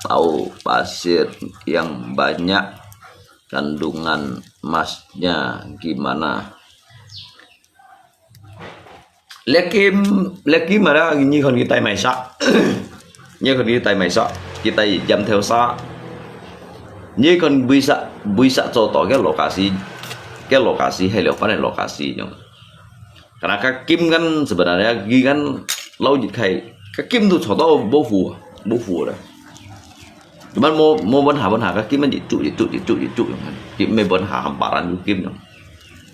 tahu pasir yang banyak kandungan emasnya gimana. Lê kim, lê kim mà đó, như con cái tay mày sạ. Như con cái tay mày sạ, cái tay dăm theo sạ. Như con bùi sạ, bùi sạ cho tỏ cái lokasi, cái lokasi hay là phát hiện lokasi nhung. Karena cái kim kan sebenarnya cái kan lâu dịch khai, cái kim tu cho tỏ bố phù, bố phù đó. Cuman mo, mo bơn hà bơn hà cái kim kan dịch trụ, dịch trụ, dịch trụ, dịch trụ. Kim mê bơn hà hàm bà rắn cái kim nhung.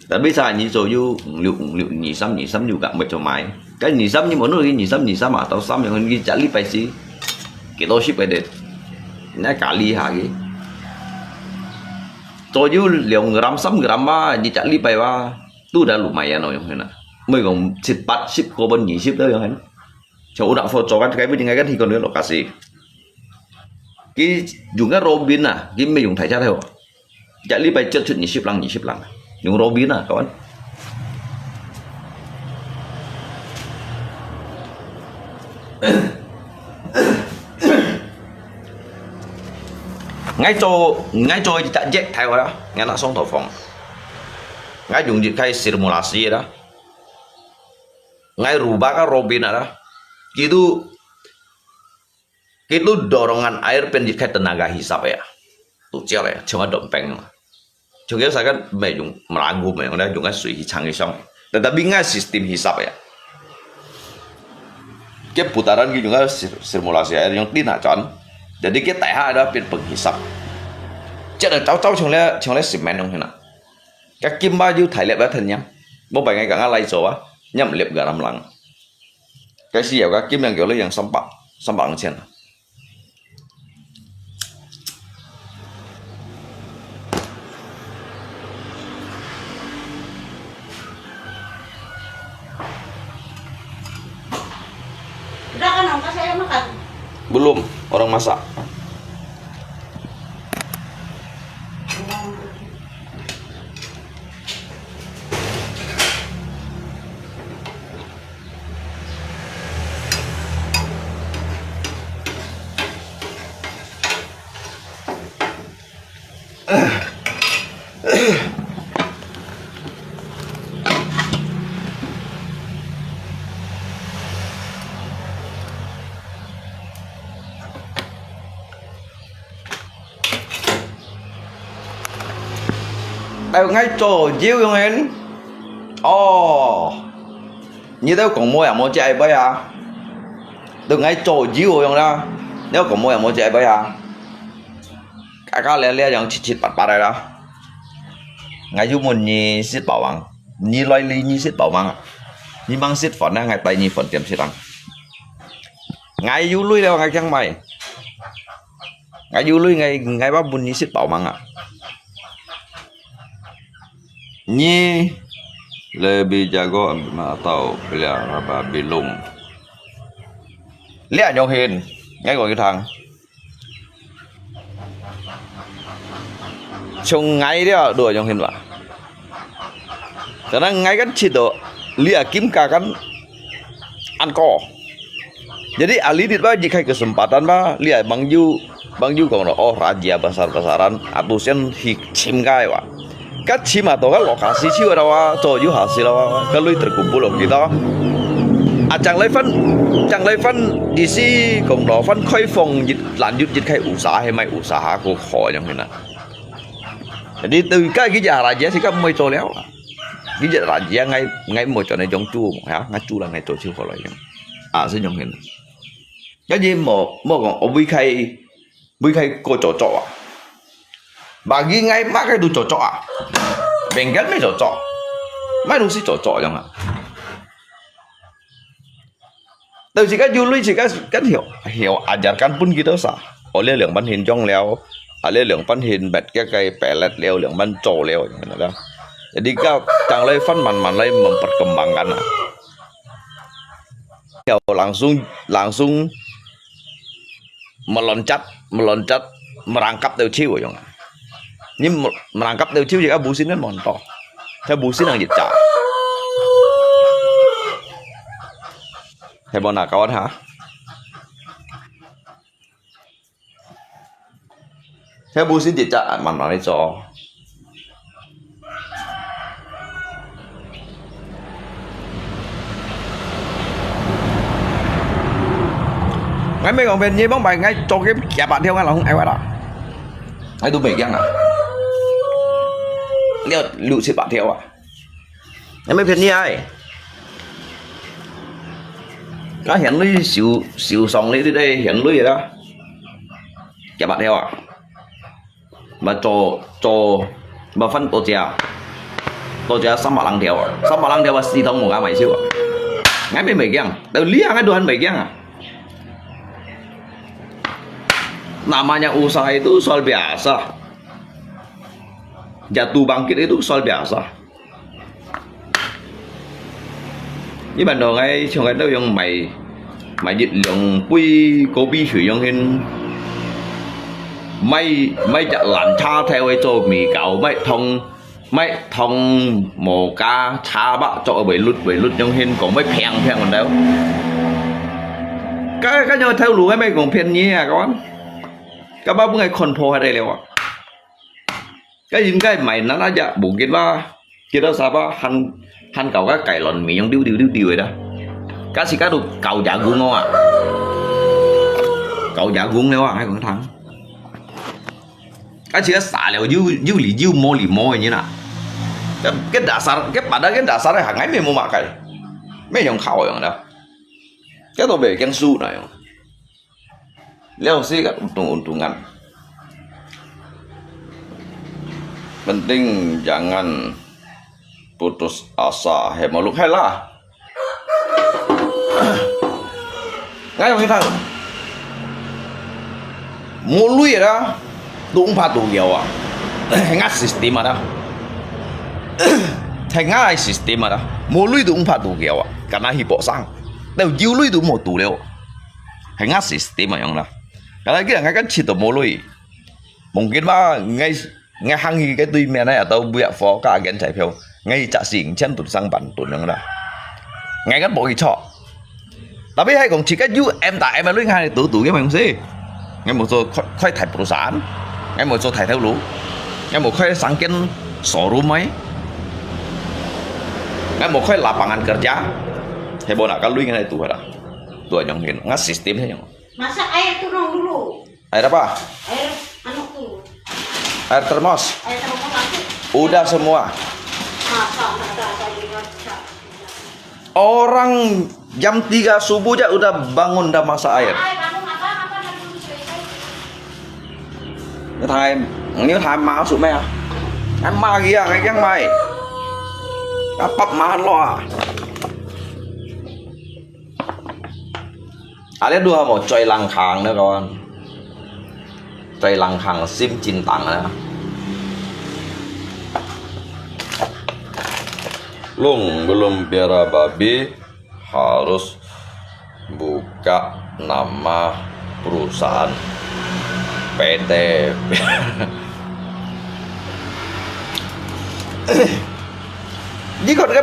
Tapi sa ni cho yu liu liu ni sam ni sam yu gak mê cho mai. Cái ni sam ni mo nu ni sam ni sam à, tao sam yang ni chả li pai si. Kita ship pai det. Nai kali ha ki. Cho yu liu gram sam gram ba, ni chả li pai ba. Tu đã lu mai ya no yang hena. 毋係講七八十，過分二十了樣。像有若貨做个，該不應該个提供个lokasi。佢用个robin啊，佢毋係用大隻个哦。一禮拜接觸二十人，二十人，用robin啊，kawan。𠊎做，𠊎做一隻月頭啦，𠊎拿上頭房。𠊎用一個simulasi啦。𠊎rubah ka robin啦。Gitu, gitu dorongan air pen一個tenaga hisap ya. Tu cial ya, cuma dompeng. Cuma saya kan meh用melagu meh, orang用个水去sang去上。Tetapi ngai sistem hisap ya. Ke putaran ke juga sir-, simulasi air yang tina chan. Jadi ke tai ha ada pin penghisap. Cak ada cau-cau cuma le, cuma le simen yang hina. Ka kim ba yu thai lep ba then yang. Mo bai ngai ka ngalai zo ba. Nyam lep garam lang. Ka si ya ka kim yang kyo le yang sampak, sampak ang chen. 哎，𠊎做酒用人。哦，你兜講無也無食一杯啊？都𠊎做酒用啦，你講無也無食一杯啊？ Kaka lele yang七七八八个啦。Ngai yu mun ni sit bawang. Ni loi li ni sit bawang. Ni mang sit fon na ngai tai ni fon tiam sit ang. Ngai yu lui le ngai kiang mai. Ngai yu lui ngai ngai ba mun ni sit bawang a. Ni lebih jago atau beliau apa bilung. Lia nyong hin. Ngai ko yu thang. Chong ngai dia dua jong hin ba. Karena ngai kan chit do, lia kim ka kan an ko. Jadi ali dit ba jikai kesempatan ba, lia bang yu, bang yu kong lo, oh raja besar-besaran, atusen hi chim kai ba. Ka chim ato ka lokasi chiu ada wa, to yu hasil wa, ka lui terkumpul lo kita. A chang lai fan, chang lai fan isi kong lo fan khoi fong jit, lan jut jit kai usaha he mai usaha ko kho jong hin na. Jadi tu ka ki ja raja si ka moi cho liao. Ki ja raja ngai, ngai moi cho ne jong chu mo ya, ngai chu la ngai cho chiu ko lo jong. A si jong hin. Jadi mo, mo kong o bui kai, bui kai ko cho cho a. Bagi ngai ma kai tu cho cho a. Bengkel me cho cho. Mai lu si cho cho jong a. Tau si ka yu lui si ka, kan hiau, hiau ajar kan pun kita sa. Oleh liang pan hin jong liao, oleh liang pan hin bet kia kai pelet liao, liang pan cho liao, jong na ka. Jadi ka chang lai fan man man lai memperkembangkan a. Hiau langsung, langsung meloncat, meloncat, merangkap teu chiu jong. Ni me-, merangkap teu chiu jika busin kan monto. Saya busin ang jit cha. Saya mau nak kawan ha. Saya busin jit cha man mana cho. Ngai me kong pen ni bang bai ngai cho ke kia ba thiau ngai lang ai wa da. Ngai tu me kiang a. Liu lu si ba thiau a. Ngai me pen ni ai. Ka hian lui siu, siu song li di dai hian lui da. Kia ba thiau a. Ba cho, cho, ba fan to chia. To chia sama lang thiau. Sama lang thiau ba si thong mo ka mai siu. Ngai me me kiang. Tau lia ngai duhan me kiang a. Namanya usaha itu soal biasa. Jatuh bangkit itu soal biasa. 一般都愛像該兜樣買，買一兩杯咖啡水樣形，買，買隻爛茶頭个做米糕，買糖，買糖無加茶吧，做个微粒微粒樣形，講買平平个兜。該，該樣个頭路，還買講便宜啊，講。該把本个看破下來了啊。 該應該買哪哪隻，無見吧？見到啥吧，還，還搞个雞卵米樣溜溜溜溜个啦。該時該都搞隻公哦啊，搞隻公了啊，還講聽。該時該傻了，又，又裡又摸裡摸个人啊。該，該dasar，該pada該dasar个行，還無麼个，無用考用个。該都袂驚輸那樣。 了事个，untung-untungan. Penting jangan putus asa, hai makhluk hai lah. Ngai orang kita, mului ada, tumpa tu kiawa. Ngat sistem ada. Ngat sistem ada. Mului tumpa tu kiawa. Karena hipok sang. Tau jiu lui tu mau tu leo. Hai ngat sistem ayong lah. Kalau kita ngai kan cito mului. Mungkin mah ngai, ngai hang hi cái tui mian này atau buyak fo ka agen chai phiêu. Ngai chak sing chen tun sang ban tun ayong lah. Ngai kan bok i chok. Tapi hai kong chika yu em ta em lui ngai tu tu cái mong si. Ngai mau cho khai, khai thai perusahaan. Ngai mau cho thai thau lu. Ngai mau khai sang ken showroom mai. Ngai mau khai lapangan kerja. Hai bona ka lui ngai tu ada. Tu ayong hin. Ngat sistem hai ayong. Masak air turun dulu. Air apa? Air anu tu. Air termos. Air termos aku. Udah semua. Masak, masak, masak. Orang jam tiga subuh aja udah bangun, dah masak air. Ai, bangun apa, apa, bangun subuh. Ini thai, ini thai masuk meh. Em ma kia, ngai kiang mai. Apa ma lo ah. 啊，這路還無最冷行呢，講。最冷行心真重啊。Long belum biara babi harus buka nama perusahaan P T. 你看个，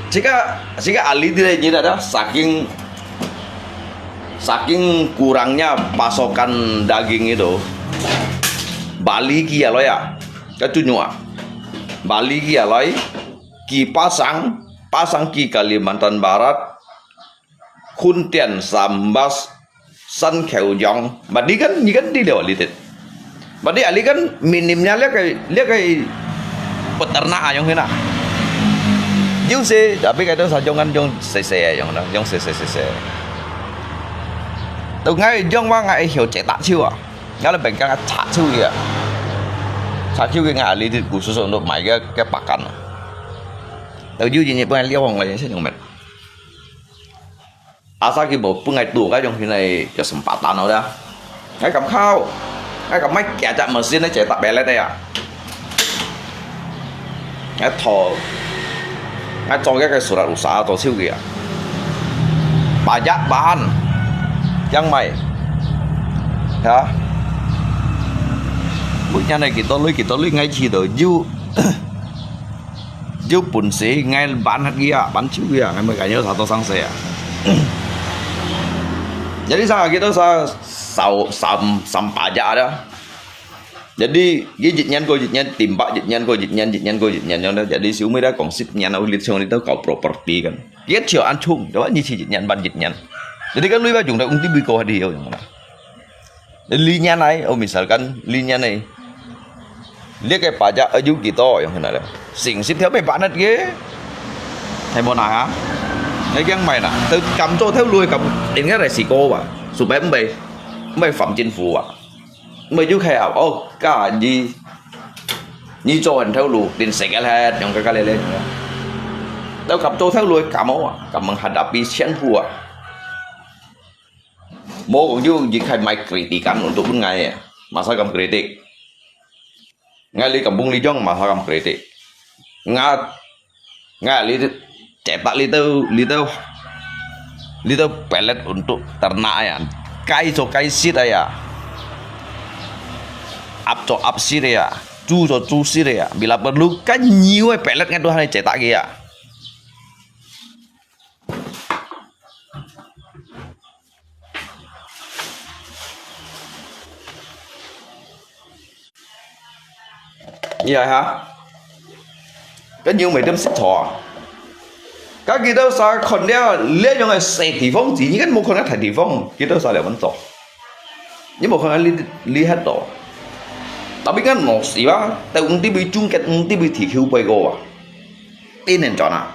這個，這個ahli dia ni ada, saking, saking kurangnya pasokan daging itu, Bali kia lo ya, kacunyo ah, Bali kia lo, ki pasang, pasang ki Kalimantan Barat, Khun Tian, Sambas, San Kheu Yong. Badi kan, ni kan di leo litit. Badi ali kan minimnya liak kai, liak kai peternak ayong hina. Yung si, tapi kai tu sa jong kan jong sese ayong na, jong sese sese. Tu ngai jong wa ngai hiu cetak ciu ah. Ngai le bengkang ah cak ciu ya. Cak ciu ke ngai litit khusus untuk mai ke, ke pakan. Tu yu jin ye bukan liawang lai se jong met. Asa ki bo pun ngai tu ngai jong hinai kesempatan lo dah. Ngai kam khao. Ngai kam mai kia jak mesin ngai cetak belet ya. Ngai tho. Ngai cho cái, cái surat usaha to siu kia. Pajak bahan. Yang mai. Ya. Bụi nhà này kita lui, kita lui ngai chi to yu. Yu pun si ngai ban hat kia, ban chiu kia, ngai mai kanyo sa to sang se ya. Jadi sa kita sa sau sam sam pajak ada. Jadi ye jit nyan ko jit nyan timba jit nyan ko jit nyan jit nyan ko jit nyan yang dah. Jadi si umi dah kong sit nyan au lit song lit tau kau property kan. Ye chiu an chung, coba ni si jit nyan ban jit nyan. Jadi kan lui ba jung dah ung ti bui ko hadi yo yang mana. Li nyan ai, oh misalkan li nyan ai. Lihat cái pajak aju kita yang kena dah. Sing sit theo mai banat ke. Hai bo na ha. Ngai kiang mai na. Tau kam cho theo lui kam. Ingat resiko ba. Supaya mbai, mbai phạm chính phủ ba. Mbai ju khai au. Oh, ka ji. Ni cho han theo lu, tin sek el hat, yang ka ka le le. Tau kam cho theo lui kam au ba. Kam menghadapi sian hu ba. Mo kong ju ji khai mai kritikan untuk pun ngai ya. Masa kam kritik. Ngai li kampung li jong masa kam kritik. Ngat, ngai li cetak little little little pellet untuk ternak ya. Kai so kai sit ya. Ap so ap sit ya. Cu so cu sit ya. Bila perlu kan nyiu pellet ngan Tuhan cetak ya. Iya ha. Kan nhiều mấy đêm xích thỏ. Các kita sa khon dia, lia yang ai sai địa phương, chỉ những cái một khon cái địa phương, kita sa lia vẫn to. Nhưng một khon lia lia hết to. Tapi kan nó xí ba, tại ung đi bị chung kết, ung đi bị thì khiu bay go à. Tin nên cho na.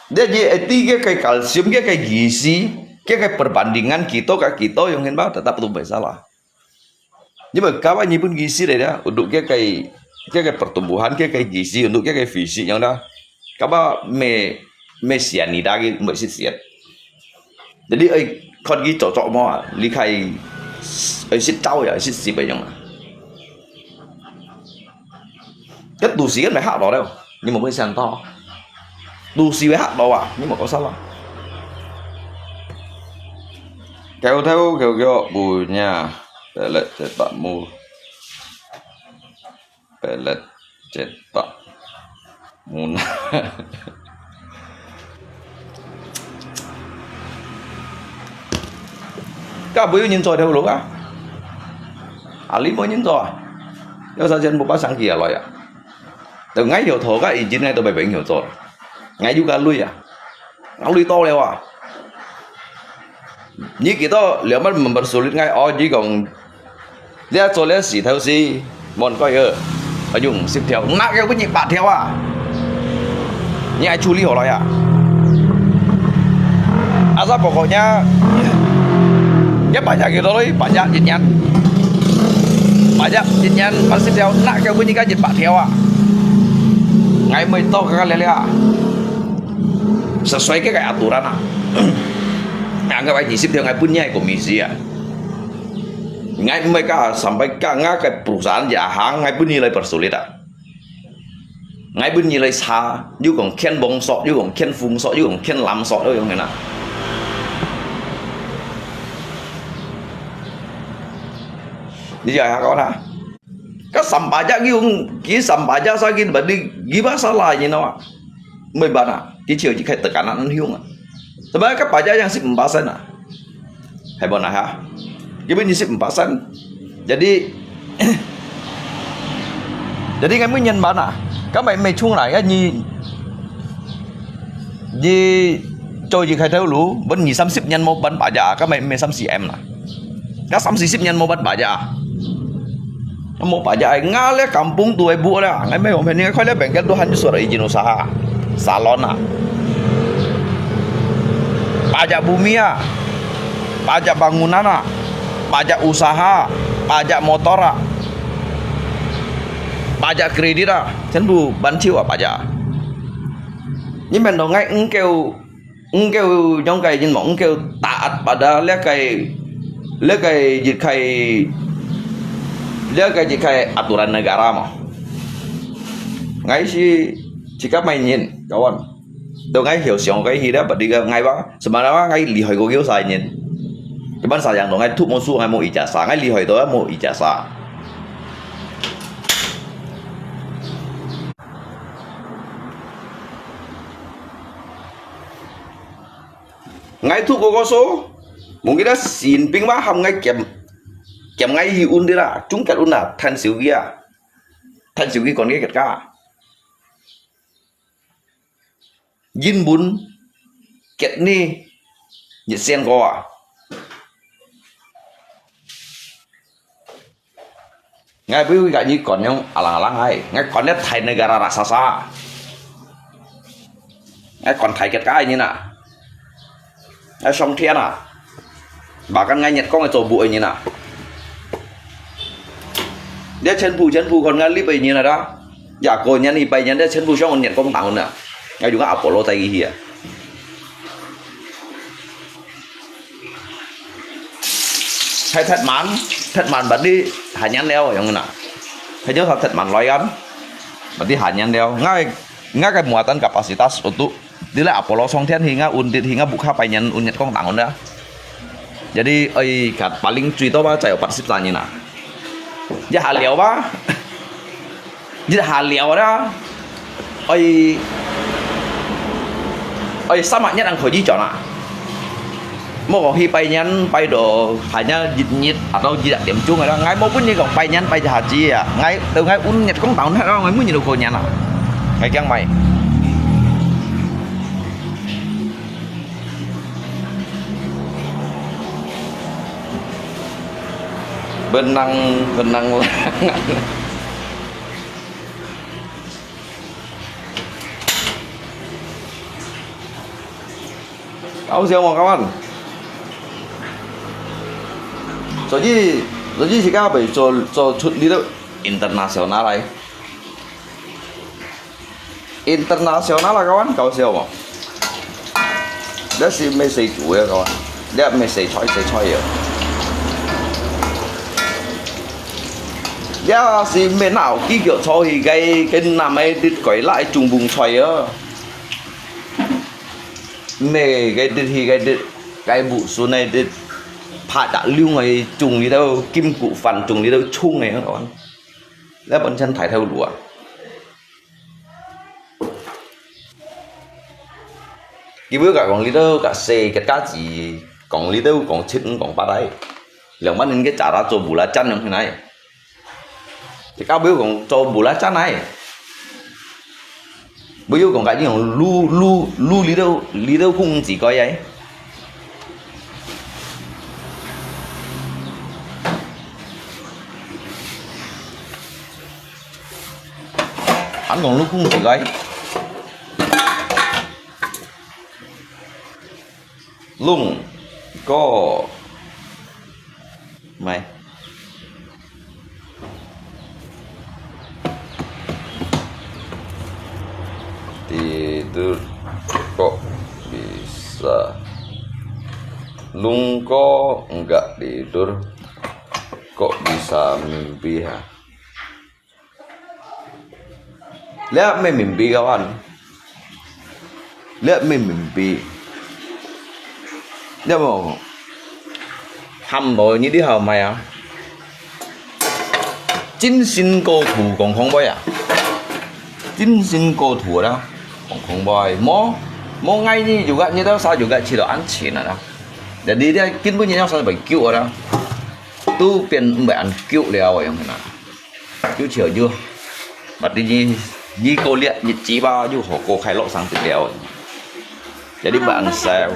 Jadi, eti ke kai kalsium ke kai gizi, ke kai perbandingan kita ka kita yang henba tetap tu biasa lah. Jadi, kaba ni pun gizi deh dah, untuk ke kai, ke kai pertumbuhan, ke kai gizi, untuk ke kai fisik yang dah. Kaba me, me sianida ke, me sit siat. Jadi, ai, khon ki cocok mo, li kai, ai, sit tau ya, sit si bayang. Cái tù sĩ cái này hát đó đâu, nhưng mà mới xem to. Tù sĩ phải hát đó à, nhưng mà có sao đâu. Kéo theo kéo kéo bù nha. Để lại để bạn mua. Pellet cetak. Muna. Ka bui nyin choi thâu lu ka. Ali mo nyin choi. Yo sa chen bu pa sang kia loi ya. Tau ngai yo tho ka i jin ngai to bai beng yo choi. Ngai yu ka lui ya. Ngai lui to le wa. Ni kita liang man mempersulit ngai o ji kong Lia cho lia si thâu si, mon koi ơ. Ayung, sip theo. Nak kêu bunyi pak theo à. Ni ai chuli hổ loi à. Asa pokoknya. Ya banyak gitu loh, banyak jinyan. Banyak jinyan, pasti theo. Nak kêu bunyi kan jin pak theo à. Ngai mei to ka lia lia. Sesuai ke kai aturan à. Anggap ai ni sip theo ngai bunyi ai komisi à. Ngai mei ka sampai ka nga kai perusahaan ya hang ngai bunyi lai persulit ah. Ngai bunyi lai sa, yu kong ken bong sok, yu kong ken fung sok, yu kong ken lam sok, yu kong kena. Ni ya ha kau na. Ka sampaja ki ung, ki sampaja sa ki badi, ki ba salah ni no. Mei bana, ki chiu ki kai tekanan hiung ah. Sebab ka paja yang si empat sen ah. Hai bona ha. Ki bini si empat sen. Jadi, jadi ngai mui nyen bana. Ka mai mei chung lai, ya ni, ni, cho ji khai thâu lu, bun ni samsip nyen mo ban paja, ka mai mei samsip em na. Ka samsip sip nyen mo ban paja. Mo paja ai nga le kampung tu ai bu le, ngai mei hom hen ni khoi le bengkel tu han suara izin usaha. Salon ah. Pajak bumi ah. Pajak bangunan ah. Pajak usaha, pajak motor ah. Pajak kredit ah. Chen bu ban chiu ah pajak. Ni men dong ngai engkeu Engkeu nyong kai jin mo, engkeu taat pada lia kai, lia kai jit kai, lia kai jit kai aturan negara mo. Ngai si jika mai nyin, kawan. Tu ngai hiu siang kai hi lia badi ka ngai ba, sebenarnya ngai lihoi ko kiu sa nyin. Cuman sayang tu ngai tu mo su ngai mo ijazah, ngai lihoi tu mo ijazah. Ngai thu ko ko so, mungkin dah sin ping ba ham ngai kem, kem ngai hi un dira, chung kat un na, than siu kia, than siu ki kon kia kat ka. Yin bun, kat ni, ni sian ko ah. Ngai bui ka ni kon yang alang-alang ai. Ngai kon ni Thai negara raksasa. Ngai kon Thai ket kai ni na. Ngai song thian na. Bahkan ngai nyet kong ai cho bu ai ni na. Dia chen bu chen bu kon ngai li bai ni na da. Ya ko nyan ni bai nyan dia chen bu shong nyet kong tang na. Ngai yung Apollo tai hi ya. Thai that man, that man badi hanyan leo yang na. 佢就係忒慢來kan，berarti hanya了。𠊎，𠊎个muatan kapasitas untuk，你來Apollo上天去，𠊎運力去，𠊎buka拜年運日光當啦。Jadi，哎，kat paling最多吧，再有八十三年啊。一下了吧，一下了啦。哎，哎，三百年人可以轉啊。 莫講去拜年，拜到hanya一日atau一點鐘个啦。𠊎無分你講拜年拜一下子啊，𠊎，到𠊎運日光當忒啦，𠊎每日都過年啊。𠊎驚買。Benang，benang。 搞笑無，kawan。所以，所以自家會做，做出這个international來。International啦，kawan，搞笑無？這係毋係食煮个，kawan。這毋係食菜，食菜个。這係毋係拿雞腳炒去个，跟南个啲鬼辣个中風菜个。 Mê个，去个，个，个木筍个，拍打溜个，種裡頭，金菇飯種裡頭，蔥个，kawan。這本身大頭路啊。佢會講裡頭，个細个價值，講裡頭，講七，講八个，兩萬人个價值做belacan樣去哪？ Thì các bạn còn cho bù lá chắn này. Bây giờ còn cái gì còn lu, lu, lu lý đâu, lý đâu cũng chỉ coi vậy. Anh còn lu cũng chỉ coi. Lung có mày. Tidur kok bisa. Lung kok enggak tidur, kok bisa mimpi ha? Lihat mê mimpi, kawan. Lihat mê mimpi. Lihat mô. Ham bò như đi hào mày à. Chính sinh cô thủ còn không bói à. Chính sinh cô thủ đó. Còn không bói. Mô. Mô ngay như dù gắt như đó sao dù gắt chỉ là ăn chín à đó. Để đi đi, kinh bố như nhau sao phải cứu ở đó. Tu pian mbai ăn cứu liao à, yang hana. Yu chiu yu. Mati ni, ni ko liat, ni jiba yu ho ko khai lok sang ti liao. Jadi bang sao.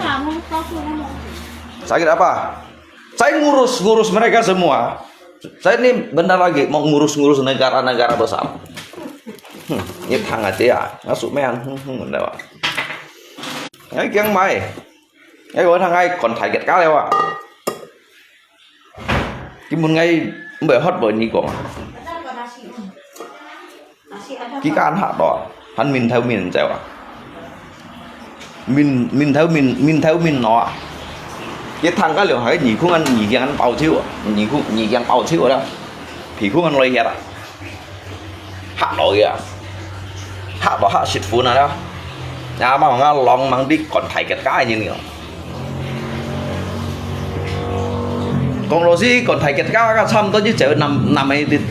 Sakit apa? Saya ngurus, ngurus mereka semua. Saya ni bentar lagi mau ngurus-ngurus negara-negara besar. Hmm, ni tang aja ya, masuk main. Hmm, hmm, bentar, Pak. Ai kiang mai. Ai ko thang ai kon thai kiat ka liao ah. Ki mun ngai mbai hot boy ni kong. Ki kan ha to. Han min thau min chau ah. Min, min thau min, min thau min no ah. Ki thang ka liao hai ni khung an ni kiang an pau chiu ah. Ni khung, ni kiang pau chiu ah. Phi khung an loi hiat ah. Hak loi ah. Hak to hak sit fun ah. Ya ma nga long mang dik kon thai kiat ka ni ni. Kong lo si kon thai kiat ka ka cham to ji cheu nam, nam ai dit.